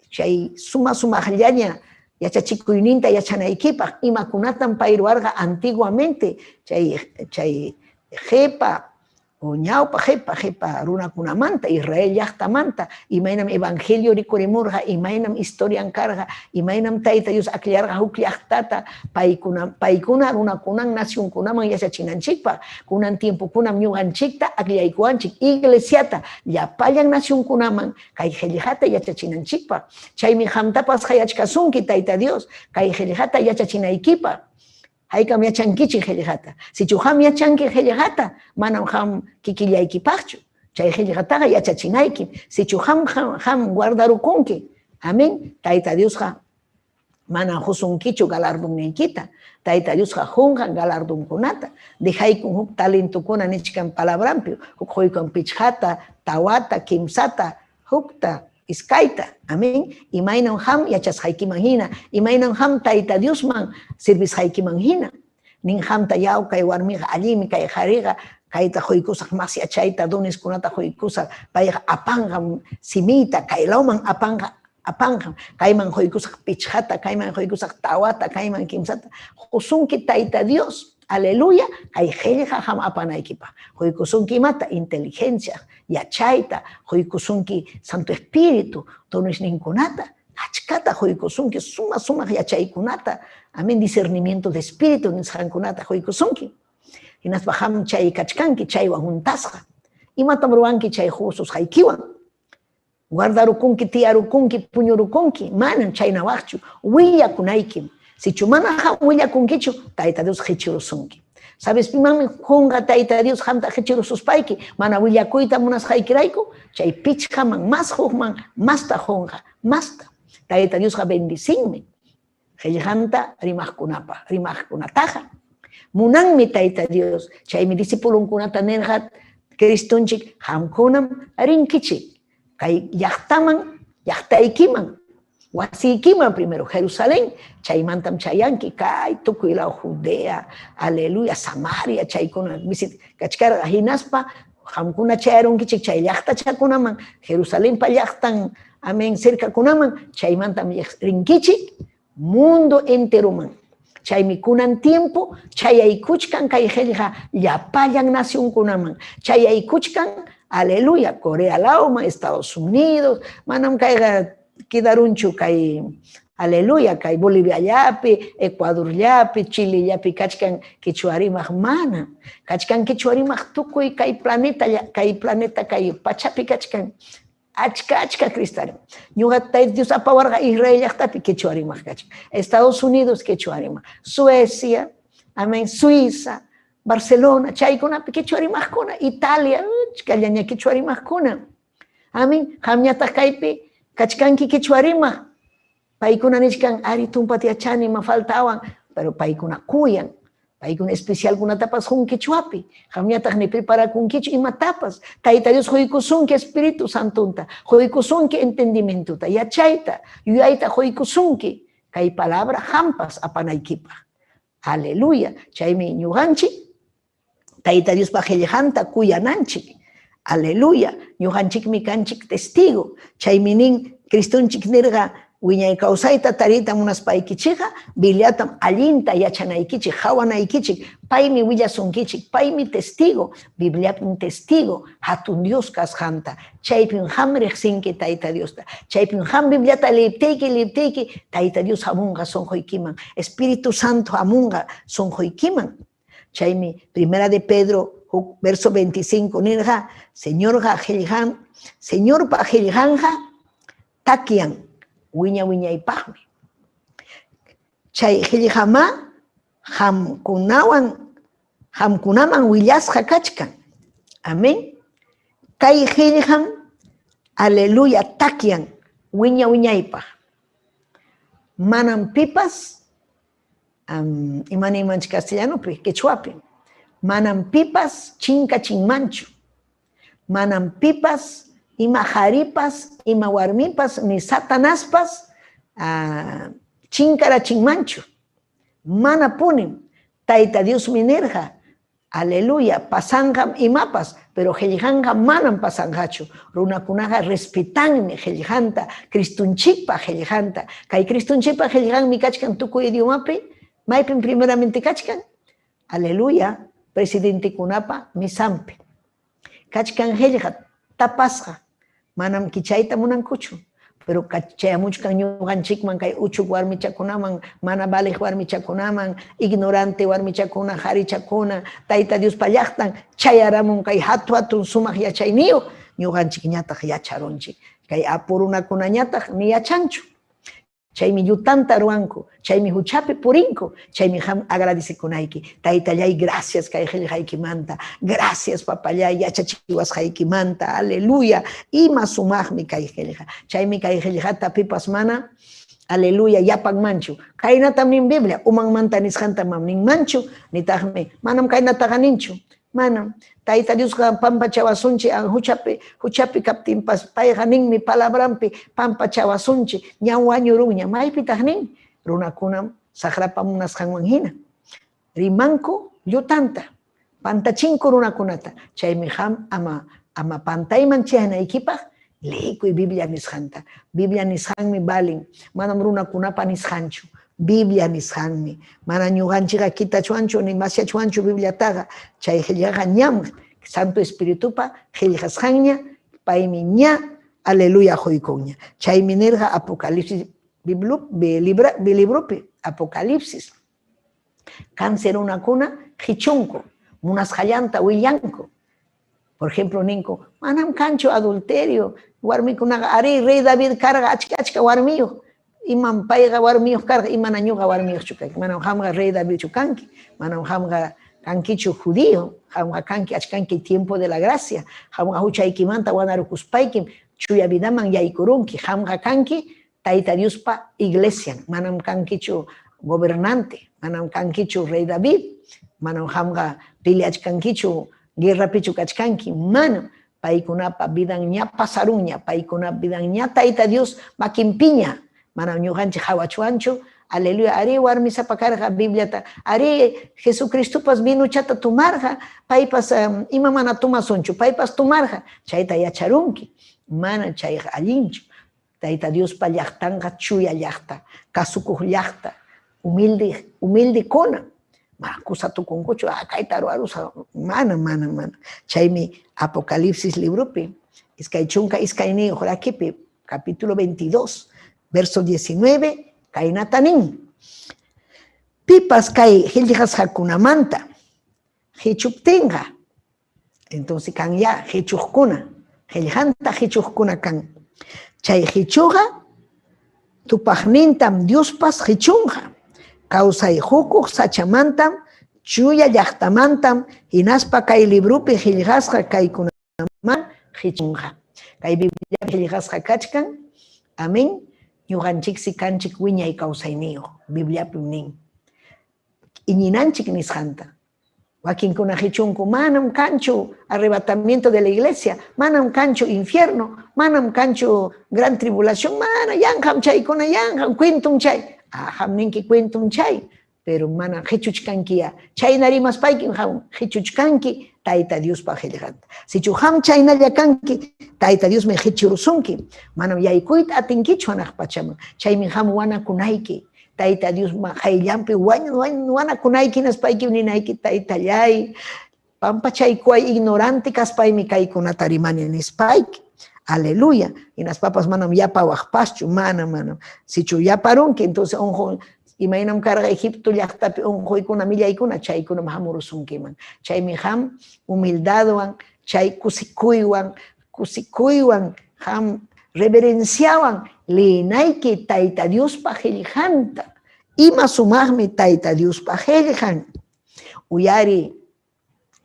chay suma sumaqllaña yachachikuyninta yachanaykipaq, imakunatam pay ruwarqa antiguamente, chay qhipa Ñawpa qipa qipa runakunamanta, Israel llaqtamanta, imaynam evangelio rikurimurqa, imaynam historian karqa, imaynam Tayta Dios akllarqa huk llaqtata paykuna paykuna runakunan nacionkunaman yachachinanchikpaq. Kunan tiempokunam ñuqanchikta akllaykuwanchik iglesiata llapallan nacionkunaman kay qillqata yachachinanchikpaq. Chaymi qamtapas qayachkasunki Tayta Dios kay qillqata yachachinaykipaq. Haykam yachankichik qillqata. Sichu qam yachanki qillqata, manam qam kikillaykipaqchu. Chay qillqataqa yachachinaykim. Sichu qam qam guardarukunki, amén, Tayta Diosqa manam qusunkichu galardonniykita. Tayta Diosqa qunqan galardonkunata. Dejaykun huk talentokuna nichkan palabranpi, huk quykan pichqata, tawata, kimsata, hukta, iskayta. Amén. Imaynam qam yachasqaykiman hina, imaynam qam Tayta Diosman servisqaykiman hina. Nin qamta yaw kay warmiqa allinmi, kay qhariqa kayta quykusaq, mas yachayta, doneskunata quykusaq, payqa apanqam simiyta, kay lawman apanqa, apanqam, kayman quykusaq pichqata, kayman quykusaq tawata, kayman kimsata. Qusunki Tayta Dios, aleluya, kay qillqa qam apanaykipaq. Quykusunki imata? Inteligencia, yachayta, quykusunki Santo Espíritu, donesninkunata, achkata quykusunki, suma sumaq yachaykunata, amén, discernimiento de espíritu nisqankunata quykusunki. Hinaspa qam chay kachkanki, chaywan juntasqa. Imatam ruwanki chay qususqaykiwan? Guardarukunki, tiyarukunki, puñurukunki, manam chaynawaqchu, willakunaykim. Sichu mana qam willakunkichu, Tayta Dios qichirusunki. Sabes pimanmi qunqa Tayta Dios qamta qichirususpayki, mana willakuyta munasqaykirayku, chay pichqaman, mas hukman, masta qunqa, masta. Tayta Diosqa bendicinmi qillqanta rimaqkunapaq, rimaqkunataqa. Munanmi Tayta Dios, chaymi discipulunkunata nirqa Cristonchik, qamkunam rinkichik kay llaqtaman, llaqtaykiman, wasiykiman primero Jerusalén, chaymantam chayanki kay tukuy law Judea, aleluya, Samaria, chaykuna visit kachkarqa, hinaspa qamkuna chayarunkichik chay llaqtachakunaman, Jerusalenpa llaqtan, amén, cercakunaman, chaymantam rinkichik mundo enteroman. Chaymi kunan tiempo chayaykuchkan kay qillqa llapallan nacionkunaman, chayaykuchkan, aleluya, Corea lawman, Estados Unidos, manam kayqa quedarunchu kay, aleluya, kay Boliviallapi, Ecuadorllapi, Chilellapi kachkan quechua rimaq, mana. Kachkan quechua rimaq tukuy kay planeta, kay pachapi kachkan. Achka, achka cristal. Ñuqa Tayta Dios apawarqa Israel llaqtapi quechua rimaq kachkan. Estados Unidos quechua rimaq, Suecia, amén, Suiza, Barcelona, chaykunapi quechua rimaqkuna, Italia, achkallaña quechua rimaqkuna. Amén, qamñataq kaypi kachkanki quechua rimaq. Paykuna nichkan, ari tumpata yachani, ma faltawan, pero paykuna kuyan. Paykuna especialkunatapas hun quechuapi. Qamñataq ni preparakunkichu imatapas. Tayta Dios quykusunki Espíritu Santunta, quykusunki entendimientuta, yachayta, yuyayta quykusunki kay palabra hampas apanaykipaq. Aleluya. Chaymi ñuqanchik Tayta Diospa qillqanta kuyananchik. Aleluya. Ñuqanchikmi kanchik testigo. Chaymi nin Cristonchik nirqa wiñay kawsayta tariyta munaspaykichikqa Bibliatam allinta yachanaykichik, hawanaykichik, paymi willasunkichik, paymi testigo, Bibliapim testigo, hatun Dios kasqanta. Chaypim qam riqsinki Tayta Diosta. Chaypim qam Bibliata liyiptiyki, Tayta Dios hamunqa sunquykiman, Espíritu Santo hamunqa sunquykiman. Chaymi Primera de Pedro, verso 25 nirqa, Señorqa qillqan, Señorpa qillqanqa takyan wiña wiñaypaqmi. Chay qillqama qamkunawan, qamkunaman willasqa kachkan. Amén. Kay qillqam, aleluya, takyan wiña wiñaypaq. Manam pipas, imaniymanchik castellanopi, quechuapi, manam pipas chinkachinmanchu. Manam pipas, ima qharipas, ima warmipas, ni Satanaspas chinkarachinmanchu. Mana punim. Tayta Diosmi nirqa, aleluya, pasanqam imapas, pero qillqanqa manam pasanqachu. Runakunaqa respetanmi qillqanta, Cristonchikpa qillqanta. Kay Cristonchikpa qillqanmi kachkan tukuy idiomapi, maypim primeramente kachkan, aleluya, presidentekunapa misampi. Kachkan qillqa tapasqa, manam kichayta munankuchu. Pero chayamuchkan ñuqanchikman kay uchuk warmichakunaman, mana valiq warmichakunaman, ignorante warmichakuna, qarichakuna, Tayta Diospa llaqtan chayaramun kay hatu hatun sumaq yachayniyuq, ñuqanchikñataq yacharunchik. Kay apu runakunañataq ni yachanchu. Chaymi llutanta ruwanku, chaymi huchapi purinku, chaymi qam agradecekunayki. Taytallay, gracias kay qillqaykimanta, gracias papallay yachachiwasqaykimanta, aleluya, ima sumaqmi kay qillqa. Chaymi kay qillqata pipas mana, aleluya, yapanmanchu. Kaynatam nin Biblia, umanmanta nisqanta mam ninmanchu, nitaqmi manam kaynataqa ninchu. Manam. Tayta Diosqa pampachawasunchik huchapi, huchapi kaptinpas, payqa ninmi palabranpi pampachawasunchik, ñam wañurunña. Maypitaq nin? Runakunam saqrapa munasqanwan hina rimanku llutanta, pantachinku runakunata. Chaymi qam ama ama pantayman chayanaykipaq liykuy Biblia nisqanta. Biblia nisqanmi valin, manam runakunapa nisqanchu. Biblia nisqanmi. Mana ñuqanchikqa kitachwanchu ni masyachwanchu Bibliataqa. Chay qillqaqa ñam Santo Espiritupa qillqasqanña, paymi ña aleluya quykunña. Chaymi nirqa Apocalipsis libropi, Apocalipsis. Kansi runakuna qichunku, munasqallanta willanku. Por ejemplo, ninku, manam kanchu adulterio, warmikunaqa arí, rey David karqa achka achka warmiyuq, imam payqa warmiyuq karqa, imana ñuqa warmiyuqchu kanki, manam qamqa rey Davidchu kanki, manam qamqa kankichu judío, qamqa kanki achkanki tiempo de la gracia, qamqa huchaykimanta wanarukuspaykim chuya vidaman yaykurunki, qamqa kanki Tayta Diospa iglesian, manam kankichu gobernante, manam kankichu rey David, manam qamqa peleachkankichu, guerrapichu kachkanki, manam. Paykunapa vidan ña pasarunña, paykunapa vidan ña Tayta Dios makinpiña, manam ñuqanchik qawachwanchu. Aleluya, arí warmisapa karqa Bibliata, arí Jesucristopas vinochata tomarqa, paypas ima mana tomasunchu, paypas tomarqa, chayta yacharunki, mana chayqa allinchu. Tayta Diospa llaqtanqa chuya llaqta, kasukuq llaqta, humilde, humildekuna. Mana kusa tukunkuchu, ah, kayta ruwarusa, mana, mana, mana. Chaymi Apocalipsis libropi, 22 rakipi, capítulo 22, verso 19, kaynata nin. Pipas kay qillqasqakunamanta qichuptinqa, entonces kan ya qichuqkuna, qillqanta qichuqkuna kan. Chay qichuqa tupaqnintam Diospas qichunqa. Kawsay qukuq sachamantam, chuya llaqtamantam, hinaspa kay libropi qillqasqa kaykunaman qichunqa. Kay Bibliapi qillqasqa kachkan, amén, ñuqanchiksi kanchik wiñay kawsayniyuq, Bibliapim nin. Iñinanchik nisqanta. Wakinkuna qichunku, manam kanchu arrebatamiento de la iglesia, manam kanchu infierno, manam kanchu gran tribulación, mana, yanqam chaykuna, yanqam, cuentum chay. Ah, qam ninki cuentum chay, pero mana qichuchkankiya. Chayna rimaspaykim qam qichuchkanki Tayta Diospa qillqanta. Sichu qam chaynalla kanki, Tayta Diosmi qichurusunki. Manam yaykuyta atinkichu hanaq pachaman. Chaymi qam wanakunayki. Tayta Diosma qayllanpi wanakunayki hinaspaykim ninayki, Taytallay, pampachaykuway ignorante kaspaymi kaykunata rimani nispayki. Aleluya. Hinaspapas manam yapawaqpaschu, mana, manam. Sichu yaparunki, entonces unqu imaynam karqa Egipto llaqtapi unquykuna, millaykuna, chaykunam hamurusunkiman. Chaymi qam humildadwan, chay kusikuywan, kusikuywan, qam reverenciawan leenayki Tayta Diospa qillqanta. Ima sumaqmi Tayta Diospa qillqan. Uyari,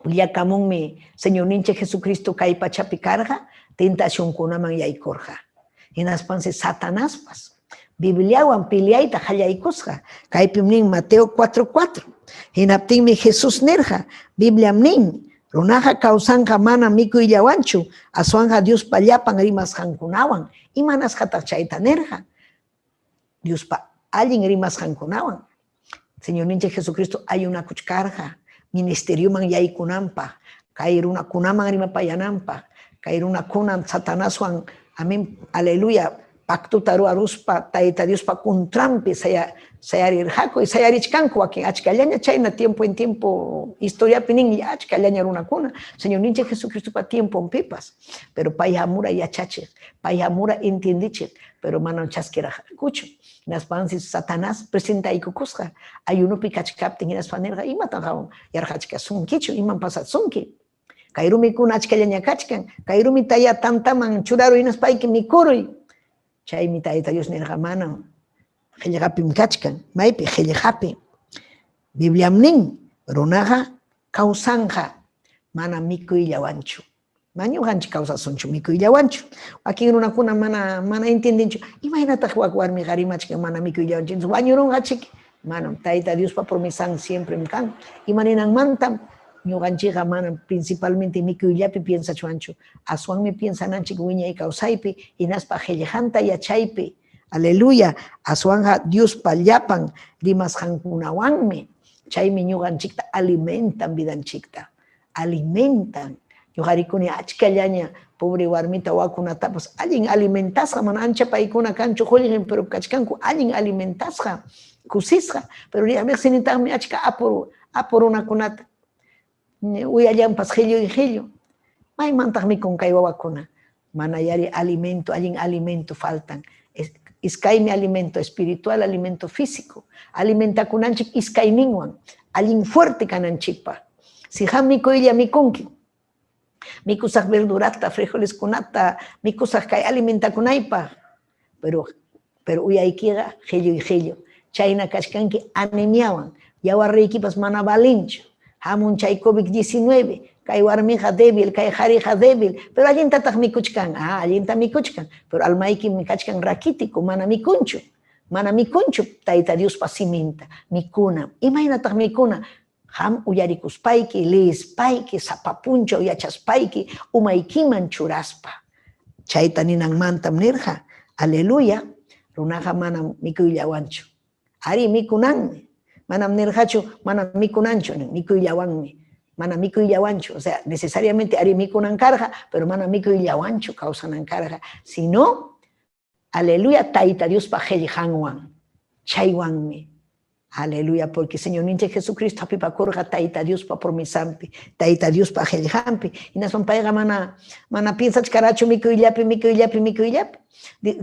willakamunmi Señorninchik Jesucristo kay pachapi karqa, tentacionkunaman yaykurqa. Hinaspansi Satanaspas Bibliawan peleayta qallaykusqa. Kaypim nin Mateo 4:4. Hinaptinmi Jesús nirqa, Bibliam nin, runaqa kawsanqa mana mikuyllawanchu, aswanqa Diospa llapan rimasqankunawan. Imanasqataq chayta nirqa? Diospa allin rimasqankunawan. Señorninchik Jesucristo ayunakuchkarqa ministerioman yaykunanpaq, kay runakunaman rimapayananpaq, kay runakunan Satanaswan, amén, aleluya, Pactota ruwaruspa Tayta Diospa contranpi sayarirqaku y sayarichkanku wakin achkallaña chayna tiempo en tiempo historiapi nin achkallaña runakuna Señorninchik Jesucristopa tiemponpipas, pero pay hamura yachachiq, pay hamura entiendichiq, pero manam chaskiraqkuchu. Hinaspansi Satanás presentaykukusqa ayunopi kachkaptin, hinaspa nirqa, imataq qam yarqachkasunkichu, imam pasasunki? Kay rumikuna achkallaña kachkan, kay rumitaya tantaman churaruy hinaspayki mikuruy. Chaymi Tayta Dios nirqa, manam, qillqapim kachkan, maypi qillqapi. Bibliam nin, runaqa kawsanqa mana mikuyllawanchu. Mana ñuqanchik kawsasunchu mikuyllawanchu. Wakin runakuna mana entiendenchu, imaynataq wak warmiqa rimachkan mana mikuyllawanchu, wañurunqachik. Manam, Tayta Diospa promesan siemprem kan. Ima ninanmantam ñuqanchikqa manam principalmente mikuyllapi piensachwanchu, aswanmi piensananchik wiñay kawsaypi hinaspa qillqanta yachaypi. Aleluya, aswanqa Diospa llapan rimasqankunawanmi. Chaymi ñuqanchikta alimentan vidanchikta, alimentan. Ñuqarikuni achkallaña pobre warmita wakunatapas allin alimentasqa, mana ancha paykuna kanchu qullqin, pero kachkanku allin alimentasqa, kusisqa, pero riqsinitaqmi achka apu runakunata. Uyallanpas qhillu y qhillu. Maymantaq mikun kay wawakuna? Mana yari alimento, allin alimento faltan. Iskaymi alimento espiritual, alimento físico. Alimentakunanchik iskayninwan, allin fuerte kananchikpaq. Si qam mikuylla mikunki, mikusaq verdurata, frijoleskunata, mikusaq kay alimentakunaypaq, pero uyaykiqa qhillu y qhillu. Chayna kachkanki anemiawan, yawarriykipas mana valinchu. Hamun chay COVID-19, kay warmiqa débil, kay qhariqa débil, pero allintataq mikuchkan, allinta mikuchkan, pero almaykim kachkan raquítico, mana mikunchu, mana mikunchu Tayta Diospa siminta, mikuna. Imaynataq mikuna? Qam uyarikuspayki, leespayki, sapa punchaw yachaspayki, umaykiman churaspa. Chayta ninanmantam nirqa, aleluya, runaqa manam mikuyllawanchu. Ari mikunanmi. Manam nirqachu, manam mikunanchu, mikuyllawanmi. Mana mikuyllawanchu, o sea, necesariamente ari mikunan karqa, pero mana mikuyllawanchu kawsanan karqa, sino, aleluya, Tayta Diospa qillqanwan, chaywanmi. Aleluya, porque Señorninchik Jesucristo hapipakurqa Tayta Diospa promesanpi, Tayta Diospa qillqanpi. Hinaspan payqa mana piensachkarachu mikuyllapi, mikuyllapi, mikuyllapi.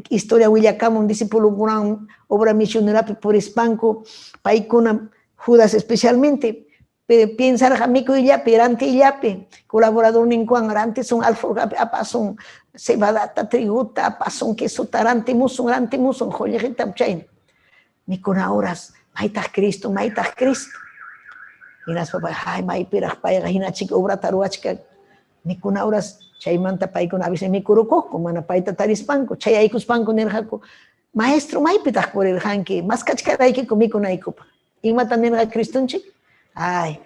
Historia willakamun discipulukunawan obra misionerapi purispanku, paykuna, Judas especialmente, piensarqa mikuyllapi, rantillapi, colaboradorninkuwan rantisun alforjapi apasun cebadata, triguta, apasun quesota, rantimusun, rantimusun, qullqita chayna. Mikuna horas, maytaq Cristo, maytaq Cristo. Hinaspa pay, ay, maypiraq payqa hinachik obrata ruwachkan. Mikuna horas, chaymanta paykuna a veces mikurukuqku, mana payta tarispanku, chayaykuspanku nirqaku, maestro, maypitaq purirqanki, maskachkaraykiku mikunaykupaq. Imata nirqa Cristonchik? Ay,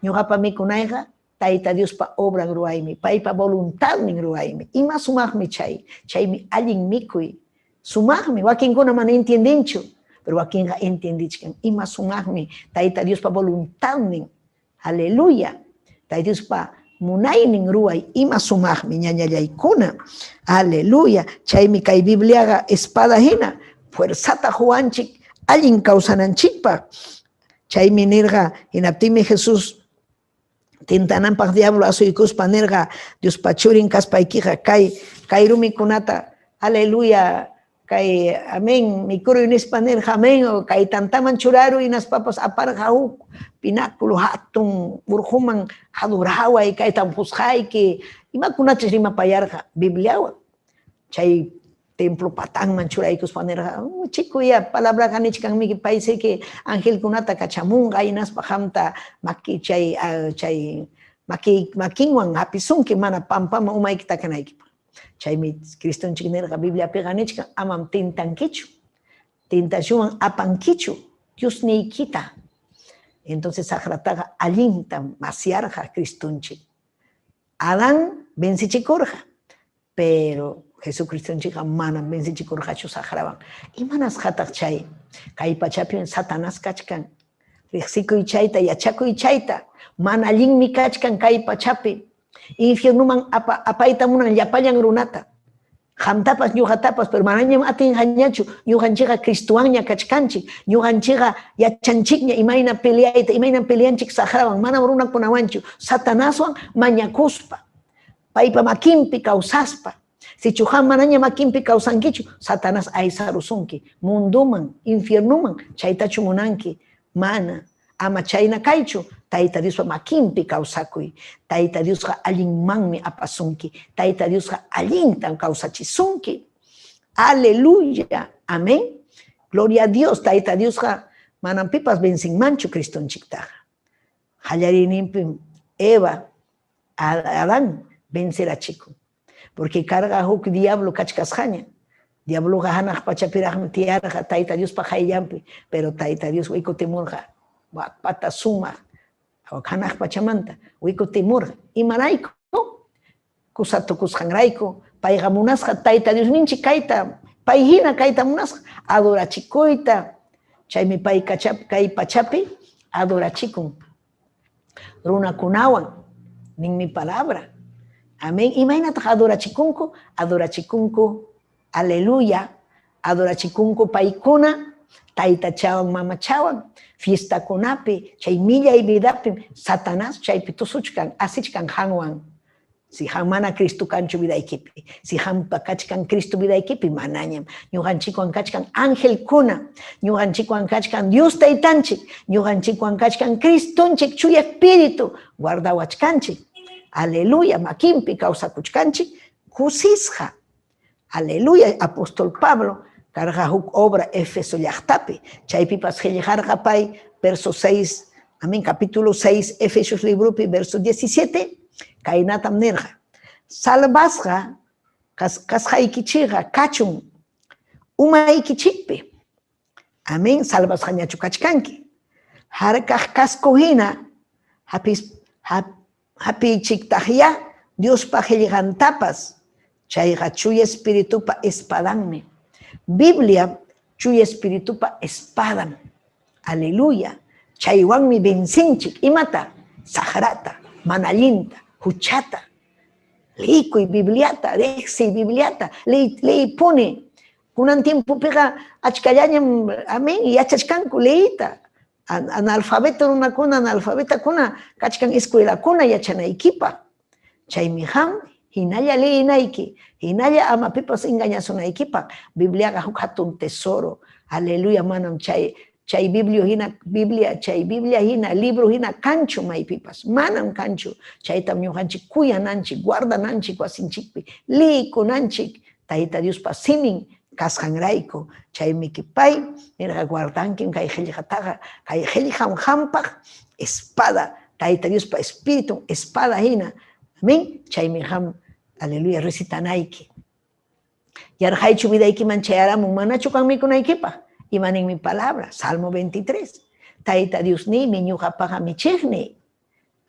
ñuqapa mikunayqa Tayta Diospa obran ruwaymi, paypa voluntadnin ruwaymi. Ima sumaqmi chay, chaymi allin mikuy. Sumaqmi, wakinkuna mana entiendenchu, pero wakinqa entiendichkan. Ima sumaqmi Tayta Diospa voluntadnin. Aleluya. Tayta Diospa munaynin ruway, ima sumaqmi ñañallaykuna. Aleluya. Chaymi kay Bibliaqa espada hina, fuerzata huwanchik allin kawsananchikpaq. Chaymi nirqa, hinaptinmi Jesús tintananpaq diablo asuykuspa nirqa, Diospa churin kaspaykiqa kay rumikunata, aleluya, kay amén, mikuruy nispa nirqa, amén, o kay tantaman churaruy hinaspapas aparqa huk pináculo hatun urquman adoraway, kaytan pusqayki, imakunachus rimapayarqa Bibliawan. Chay templo patanman churaykuspa nirqa, chikuya palabraqa nichkanmiki paysiki angelkunata kachamunqa hinaspa qamta maki chay, chay maki makinwan hapisunki mana pampaman umayki takanaykipaq. Chaymi Cristonchik nirqa Bibliapiqa nichkan amam tintankichu, tintashuwan apankichu Diosniykita. Entonces saqrataqa allintam masyarqa Cristonchik. Adán vencichikurqa, pero Jesucristonchikqa manam vencichikurqachu saqrawan. Imanasqataq chay? Kay pachapi Satanás kachkan. Riqsikuy chayta, yachakuy chayta. Mana allinmi kachkan kay pachapi. Infiernuman apayta munan llapallan runata. Qamtapas ñuqatapas, pero manañam atinqañachu. Ñuqanchikqa Cristowanña kachkanchik. Ñuqanchikqa yachanchikña imayna peleayta, imayna peleanchik saqrawan, manam runakunawanchu, Satanaswan mañakuspa, paypa makinpi kawsaspa. Sichu qam manaña makinpi kawsankichu, Satanás aysarusunki, munduman, infiernuman, chaytachu munanki? Mana. Ama chayna kaychu, Tayta Diospa makinpi kawsakuy. Tayta Diosqa allinmanmi apasunki. Tayta Diosqa allintam kawsachisunki. Aleluya. Amén. Gloria a Dios. Tayta Diosqa manam pipas vencinmanchu Cristonchiktaqa. Qallariyninpim Eva, Adán vencerachikun. Porque karqa huk diablo kachkasqaña. Diabloqa hanaq pachapiraqmi tiyarqa Tayta Diospa qayllanpi, pero Tayta Dios wikutimurqa pata sumaq hanaq pachamanta wikutimurqa. Imarayku? Kusa tukusqanrayku, payqa munasqa Tayta Diosninchik kayta, pay hina kayta munasqa, adorachikuyta. Chaymi pay kay pachapi adorachikun runakunawan, ninmi palabra. Amén. Imaynataq adorachikunku? Adorachikunku, aleluya, adorachikunku paykuna, taytachawan, mamachawan, fiestakunapi, chay millay vidapim Satanás chaypi tusuchkan, asichkan qanwan. Si qam mana Cristo kanchu vidaykipi, si qampa kachkan Cristo vidaykipi, manañam. Ñuqanchikwan kachkan angelkuna, ñuqanchikwan kachkan Dios Taytanchik, ñuqanchikwan kachkan Cristonchik, Chuya Espíritu, guardawachkanchik. Aleluya, makinpi kawsakuchkanchik, kusisqa. Aleluya, apóstol Pablo karqa huk obra Éfeso llaqtapi, chaypipas qillqarqa pay, verso 6, amén, capítulo 6, Efesios libropi, verso 17, kaynatam nirqa: Salvasqa kasqaykichikqa kachun umaykichikpi. Amén, salvasqañachu kachkanki. Harkaq casco hina hapiychiktaqyá Diospa qillqantapas, chayqa Chuya Espiritupa espadanmi. Biblia Chuya Espiritupa espadan. Aleluya. Chaywanmi vencinchik imata? Saqrata, mana allinta, huchata. Liykuy Bibliata, riqsiy Bibliata, liypuni. Kunan tiempopiqa achkallañam, amén, yachachkanku leyta. Analfabeto runakuna, analfabetakuna kachkan escuelakuna yachanaykipaq. Chaymi qam hinalla leyinayki, hinalla ama pipas engañasunaykipaq. Bibliaqa huk hatun tesoro. Aleluya, manam chay Biblia hina, chay Biblia hina, libro hina kanchu maypipas, manam kanchu. Chaytam ñuqanchik kuyananchik, guardananchik wasinchikpi, liykunanchik, Tayta Diospa simin kasqanrayku. Chaymi pay nirqa, guardankim kay qillqataqa, kay qillqam qampaq espada, Tayta Diospa Espiritun espada hina. Amén. Chaymi qam, aleluya, recitanayki. Yarqaychu vidaykiman chayaramun, manachu kan mikunaykipaq? Ima ninmi palabra? Salmo 23. Tayta Diosniymi ñuqapaqa michiqniy.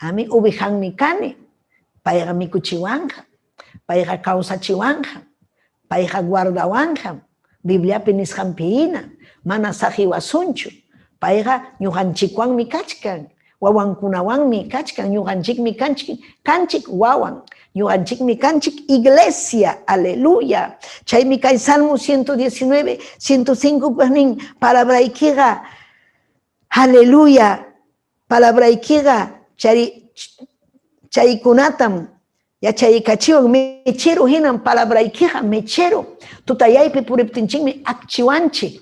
Amén. Ubijanmi kani. Payqa mikuchiwanqa. Payqa kawsachiwanqa. Payqa guardawanqa. Bibliapi nisqanpi hina. Mana saqiwasunchu. Payqa ñuqanchikwanmi kachkan. Wawankunawanmi kachkan. Ñuqanchikmi kanchik wawan. Ñuqanchikmi kanchik iglesia. Aleluya. Chaymi kay Salmo 119, 105 nin palabraykiqa. Aleluya. Palabraykiqa chaykunatam yachaykachiwan mechero hinam palabraykiqa mechero. Tutayaypi puriptinchikmi akchiwanchik.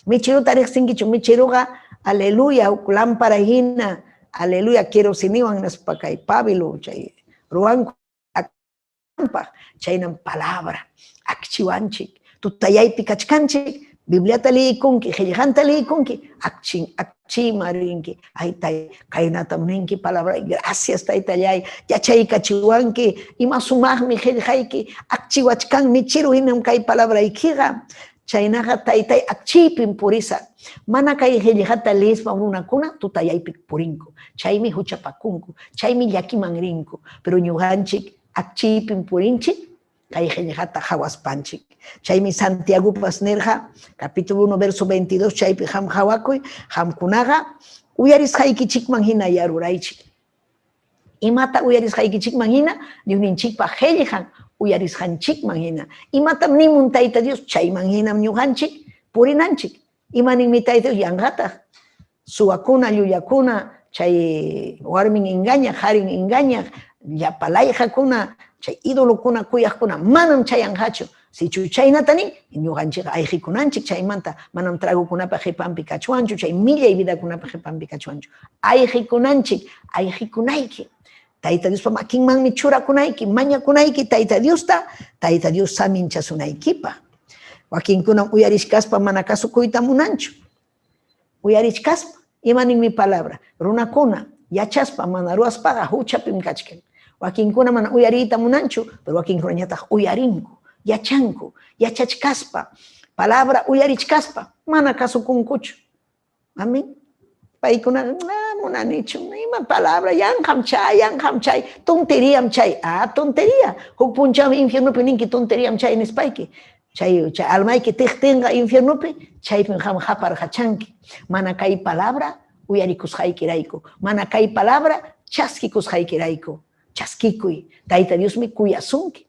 Mecherota riqsinkichu? Mecheroqa, aleluya, huk lámpara hina, aleluya, kerosiniwan nispa kay pábilo chay ruwanku chaynam palabra akchiwanchik. Tutayaypi kachkanchik, Bibliata liykunki, qillqanta liykunki, akchima rinki. Ay, kaynatam ninki palabra, gracias taytallay, yachaykachiwanki, ima sumaqmi qillqayki, akchiwachkanmi chiru hinam kay palabraykiqa. Chaynaqa taytay akchiypim purisa. Mana kay qillqata liyispa runakuna tutayaypi purinku. Chaymi huchapakunku, chaymi llakiman rinku. Pero ñuqanchik akchiypim purinchik, kay qillqata qhawaspanchik. Chaymi Santiagopas nirqa, capítulo 1, verso 22, chaypi qam qhawakuy, qamkunaqa uyarisqaykichikman hina yaruraychik. Imata uyarisqaykichikman hina, Diosninchikpa qillqan Uyarisqanchikman hina. Imatam nimun Tayta Dios? Chayman hinam ñuqanchik purinanchik. Ima ninmi Tayta Dios? Yanqataq. Suwakuna, llullakuna, chay warmin engañaq, harin engañaq, llapa layqakuna, chay idolokuna kuyaqkuna manam chayanqachu. Sichu chaynata nin, ñuqanchikqa ayqikunanchik chaymanta, manam tragokunapa qipanpi kachwanchu, chay millay vidakunapa qipanpi kachwanchu. Ayqikunanchik, ayqikunayki. Tayta Diospa makinmanmi churakunayki, mañakunayki Tayta Diosta, Tayta Dios saminchasunaykipaq. Wakinkunam uyarichkaspa mana kasukuyta munanchu. Uyarichkaspa, ima ninmi palabra? Runakuna yachaspa mana ruwaspaqa huchapim kachkan. Wakinkuna mana uyariyta munanchu, pero wakinkunañataq uyarinku, yachanku, yachachkaspa, palabra uyarichkaspa, mana kasukunkuchu. Amén. Paykunaqa, munanichu, ima palabra, yanqam chay, yanqam chay, tonteriam chay. Ah, tontería. Huk punchawmi infiernopi ninki tonteriam chay nispayki. Chay, chay almayki tiqtinqa infiernopi, chaypim qam qaparqachanki. Mana kay palabra uyarikusqaykirayku, mana kay palabra chaskikusqaykirayku. Chaskikuy, Tayta Diosmi kuyasunki.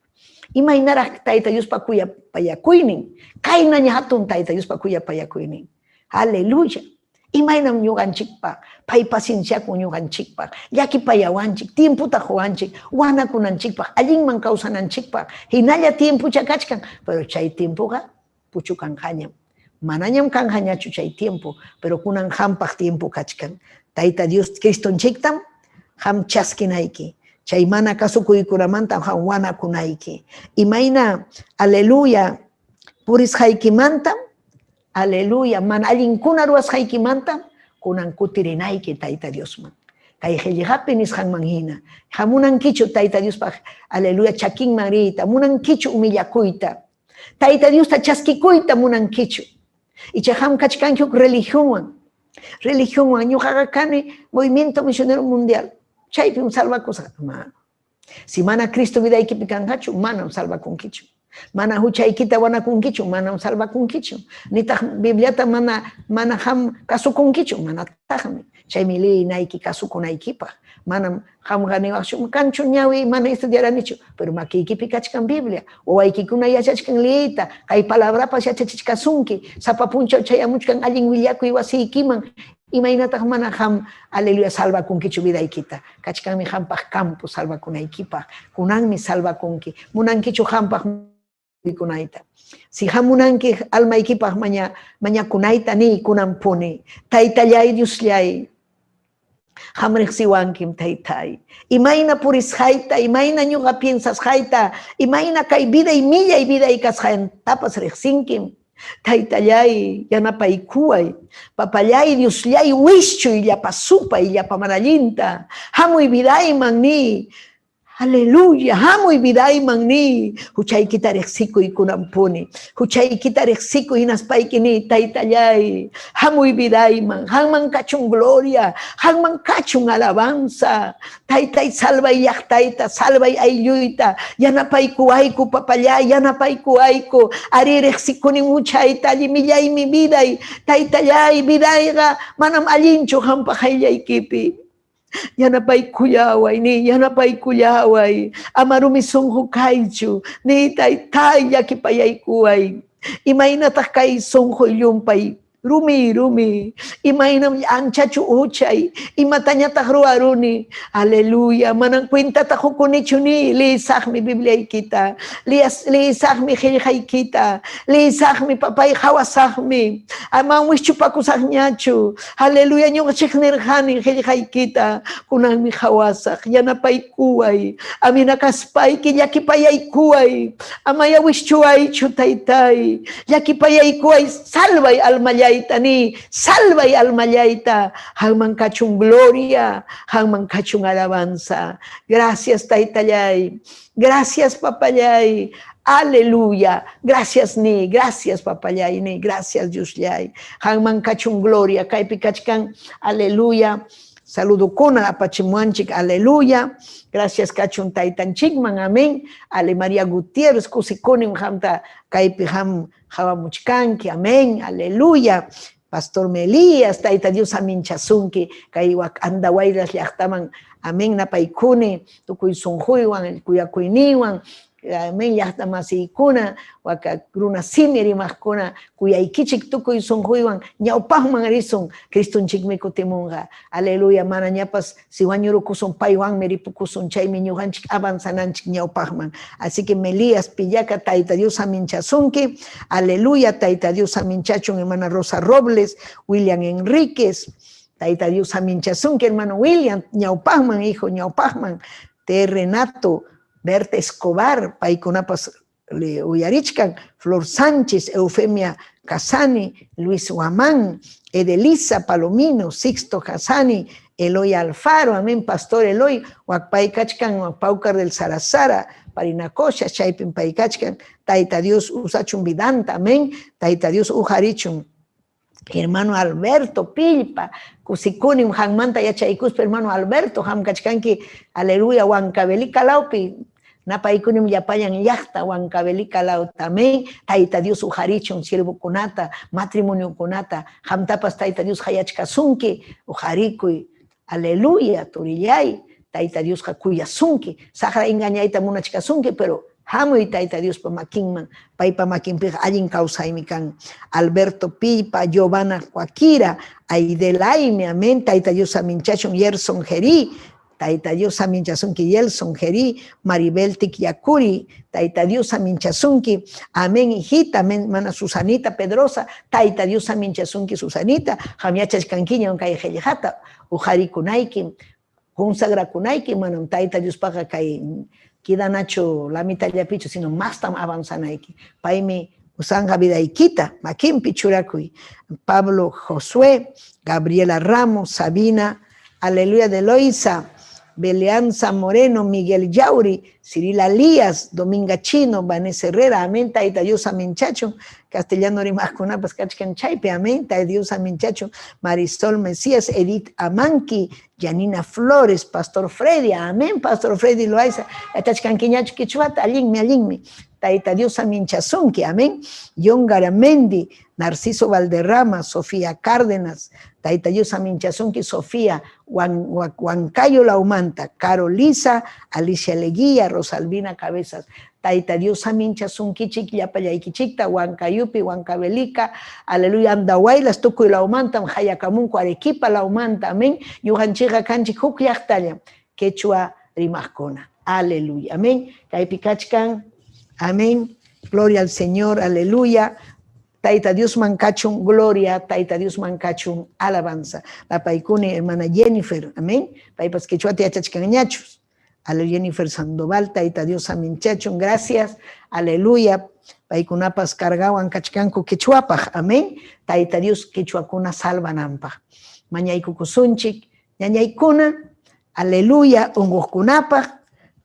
Imaynaraq Tayta Diospa kuyapayakuynin, kaynaña hatun Tayta Diospa kuyapayakuynin. Aleluya. Imaynam ñuqanchikpaq, pay pacienciakun ñuqanchikpaq, llakipayawanchik, tiempota quwanchik, wanakunanchikpaq, allinman kawsananchikpaq, hinalla tiempocha kachkan, pero chay tiempoqa puchukanqañam. Manañam kanqañachu chay tiempo, pero kunan qampaq tiempo kachkan. Tayta Dios Cristonchiktam qam chaskinayki. Chay mana kasukuykunamantam qam wanakunayki. Imayna, aleluya, purisqaykimantam, aleluya, mana allinkuna ruwasqaykimantam kunan kutirinayki Tayta Diosman. Kay qillqapi nisqanman hina, hamunankichu Tayta Diospaq, aleluya, chakinman riyta, munankichu humillakuyta, Tayta Diosta chaskikuyta munankichu. Icha qam kachkanki huk religionwan, religionwan ñuqaqa kani Movimiento Misionero Mundial, chaypim salvakusaq. Mana. Si mana Cristo vidaykipi kanqachu, manam salvakunkichu. Mana huchaykita wanakunkichu, manam salvakunkichu. Nitaq Bibliata mana mana qam kasukunkichu, manataqmi. Chaymi liyinayki kasukunaykipaq. Manam qamqa niwaqchu, kanchu ñawi mana estudiaranichu, pero makiykipi kachkan Biblia. Wawaykikuna yachachkan liyiyta, kay palabrapas yachachichkasunki, sapa punchaw chayamuchkan allin willakuy wasiykiman, imaynataq mana qam, aleluya, salvakunkichu vidaykita. Kachkanmi qampaq campo salvakunaykipaq, kunanmi salvakunki. Munankichu qampaq kunayta. Si hamunanki almaykipaq mañakunayta niy kunanpuni. Taytallay Diosllay, qam riqsiwankim taytay. Imayna purisqayta, imayna ñuqa piensasqayta, imayna kay viday millay viday kasqantapas riqsinkim. Taytallay, yanapaykuway. Papallay, Diosllay, wischuy llapa supay, llapa mana allinta. Hamuy vidayman niy. Aleluya, hamuy vidayman niy. Huchaykita riqsikuy kunanpuni. Huchaykita riqsikuy hinaspayki niy, taytallay, hamuy vidayman. Qanman kachun gloria, qanman kachun alabanza. Taytay, salvay llaqtayta, salvay aylluyta, yanapaykuwayku, papallay, yanapaykuwayku. Ari riqsikunin huchayta, allimillaymi viday. Taytallay, vidayqa manam allinchu qampaq qayllaykipi. Yanapaykullaway, ni yanapaykullaway, ama rumi sunqu kaychu, ni taytay llakipayaykuway. Imaynataq kay sunquy llumpay, rumi, rumi, imaynam anchachu huchay, imatañataq ruwaruni. Aleluya, manam cuentata qukunichu ni, liyisaqmi Bibliaykita, liyisaqmi qillqaykita, liyisaqmi papay qhawasaqmi, amam wischupakusaqñachu. Aleluya, ñuqa chiqnirqani qillqaykita, kunanmi qhawasaq, yanapaykuway, amina kaspayki llakipayaykuway, amaya wischuwaychu taytay, llakipayaykuway, salvay almallayta ni, salvay almallayta, qanman kachun gloria, qanman kachun alabanza. Gracias taytallay, gracias papallay, aleluya, gracias ni, gracias papallay ni, gracias Diosllay, qanman kachun gloria, kaypi kachkan, aleluya, saludukuna apachimuanchik, aleluya, gracias kachun taytanchikman, amén. Ale María Gutiérrez, kusikunim qamta kaypi qam qawamuchkanki, amén, aleluya. Pastor Melías, Tayta Dios aminchasunki, kay Andahuaylas llaqtaman, amén, napaykuni, tukuy sunquywan, kuyakuyninwan, Amén, llaqta masiykuna, waka runa simi rimaqkuna, kuyaykichik tukuy sunquywan ñawpaqman risun, Cristonchikmi kutimunqa. Aleluya, mana ñapas si wañurukusun paywanmi ripukusun, chaymi ñuqanchik avanzananchik ñawpaqman. Así que Melías Pillaca, Tayta Dios aminchasunki. Aleluya, Tayta Dios aminchachun, hermana Rosa Robles, William Enríquez. Tayta Dios aminchasunki, hermano William, ñawpaqman, hijo, ñawpaqman. T. Renato, Berta Escobar, paykunapas uyarichkan, Flor Sánchez, Eufemia Casani, Luis Guamán, Edelisa Palomino, Sixto Casani, Eloy Alfaro, amén, Pastor Eloy, Huacpaykachkan, Paucar del Sarasara, Parinacocha, Chaypin Paykachkan, Tayta Dios usachun vidanta, amén, Tayta Dios ujarichun. Hermano Alberto Pilpa, kusikunim hanmanta yachaykuspa, hermano Alberto, hamkachkanki, aleluya, Huancavelica laupi, napaykunim llapallan llaqta, Huancavelica lauta, amén, Tayta Dios ujarichun, siervokunata, matrimoniokunata, hamtapas Tayta Dios hayachkasunki, ujarikuy, aleluya, turillay, Tayta Diosqa kuyasunki, saqra engañayta munachkasunki, pero hamuy Tayta Diospa makinman, paypa makinpiqa allin kawsaymi kan. Alberto Pilpa, Giovanna Cuaquira, Aidelaime, amén, Tayta Dios aminchachun, Yerson Gerí, Tayta Dios aminchasunki, Yerson Gerí, Maribel Tikyakuri, Tayta Dios aminchasunki, amén, hijita, amén, mana Susanita Pedrosa, Tayta Dios aminchasunki, Susanita, hamyachachkankiña kay qillqata, ujarikunayki, consagrakunayki, manam Tayta Diospaqa kay quedanachu la mitad llapichu, sino mastam avanzanayki. Paymi usanja vidaykita, makinpi churakuy. Pablo Josué, Gabriela Ramos, Sabina, aleluya de Loiza, Beleanza Moreno, Miguel Yauri, Cirila Lías, Dominga Chino, Vanessa Herrera, amén, Tayta Dios aminchacho, castellano rimaqkunapas kachkan chaypi, amén, Tayta Dios aminchacho, Marisol Mesías, Edith Amanqui, Janina Flores, Pastor Freddy, amén, Pastor Freddy Loaiza, yachachkankiñachu quichuata, allinmi, allinmi, Tayta Dios aminchasunki, amén, John Garamendi, Narciso Valderrama, Sofía Cárdenas, Tayta Dios aminchasunki, Sofía, Huancayo Laumanta, Carolisa, Alicia Leguía, Rosalvina Cabezas, Tayta Dios aminchasunkichik, llapallaykichikta, Huancayupi, Huancavelica, aleluya, Andahuaylas, tukuy Laumanta, Hayakamunku, Arequipa, Laumanta, amén, ñuqanchikqa kanchik huk llaqtalla, quechua rimaqkuna, aleluya, amén, kaypi kachkan, amén, gloria al Señor, aleluya, Tayta Dios mankachun, gloria, Tayta Dios mankachun, alabanza. La paikuni, hermana Jennifer, amén. Paypas quechuata yachachkanñachus. Aleluya, Jennifer Sandoval, Tayta Dios aminchachun, gracias, aleluya. Paykunapas cargawan kachkanku quechuapaj, amén. Tayta Dios quechuakuna salvananpaj. Mañaykukusunchik, ñañaykuna, aleluya, unquqkunapaj,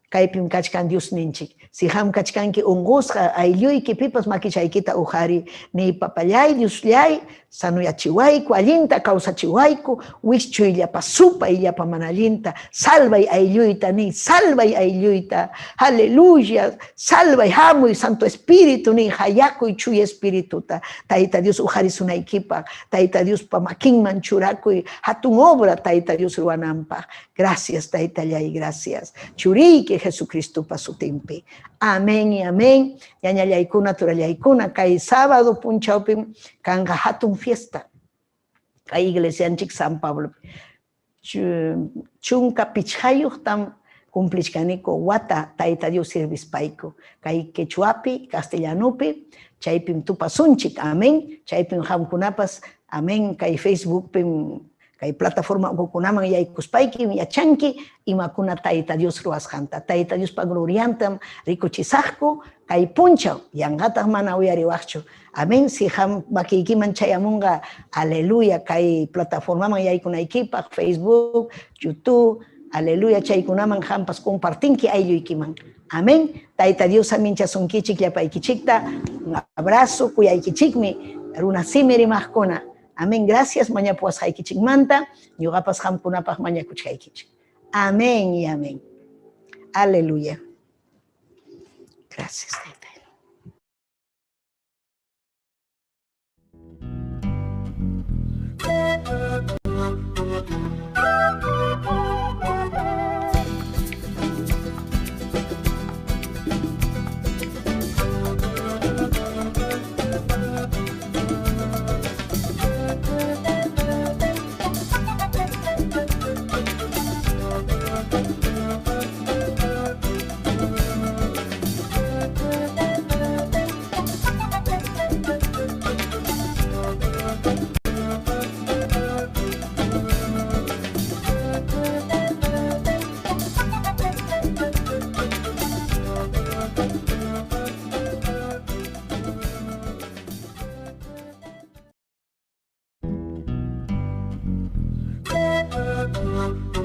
kaypim kachkan Dios ninchik. Si ham kachkanki unqusqa aylluyki pipas makichaykita ujari ni papallay Diosllay sanuyachiwayku allinta kawsachiwayku wischuyllapa supay llapa mana allinta salvay aylluyta ni salvay aylluyta aleluya salvay hamuy Santo Espíritu ni hayakuy chuya espirituta Tayta Dios ujarisunaykipaq Tayta Diospa makinman churakuy hatun obra Tayta Dios ruwananpaq. Gracias Taytallay, gracias. Churiyki Jesucristopa sutinpi. Amén y amén. Ñañallaykuna, turallaykuna, kay sábado punchawpim kanqa hatun fiesta. Kay iglesianchik San Pablo. Chunka pichqayuqtam cumplishkaniku wata Tayta Dios servispayku. Kay quechuapi, castellanupi, chaypim tupasunchik, amén. Chaypim qamkunapas, amén, kay Facebookpim, kay plataforma ukukunaman yaykuspayki yachanki imakuna Tayta Dios ruwasqanta. Tayta Diospa gloriantam rikuchisaqku kay punchaw, yanqataq mana uyariwaqchu. Amén, si qam makiykiman chayamunqa, aleluya, kay plataformaman yaykunaykipaq, Facebook, YouTube, aleluya, chaykunaman qampas compartinki aylluykiman. Amén. Tayta Dios aminchasunkichik llapaykichikta. Un abrazo, kuyaykichikmi, runa simi rimaqkuna. Amén. Gracias, mañapuwasqaykichikmanta, ñuqapas qamkunapaq mañakuchkaykichik. Amén y amén. Aleluya. Gracias, Tayta. Thank you.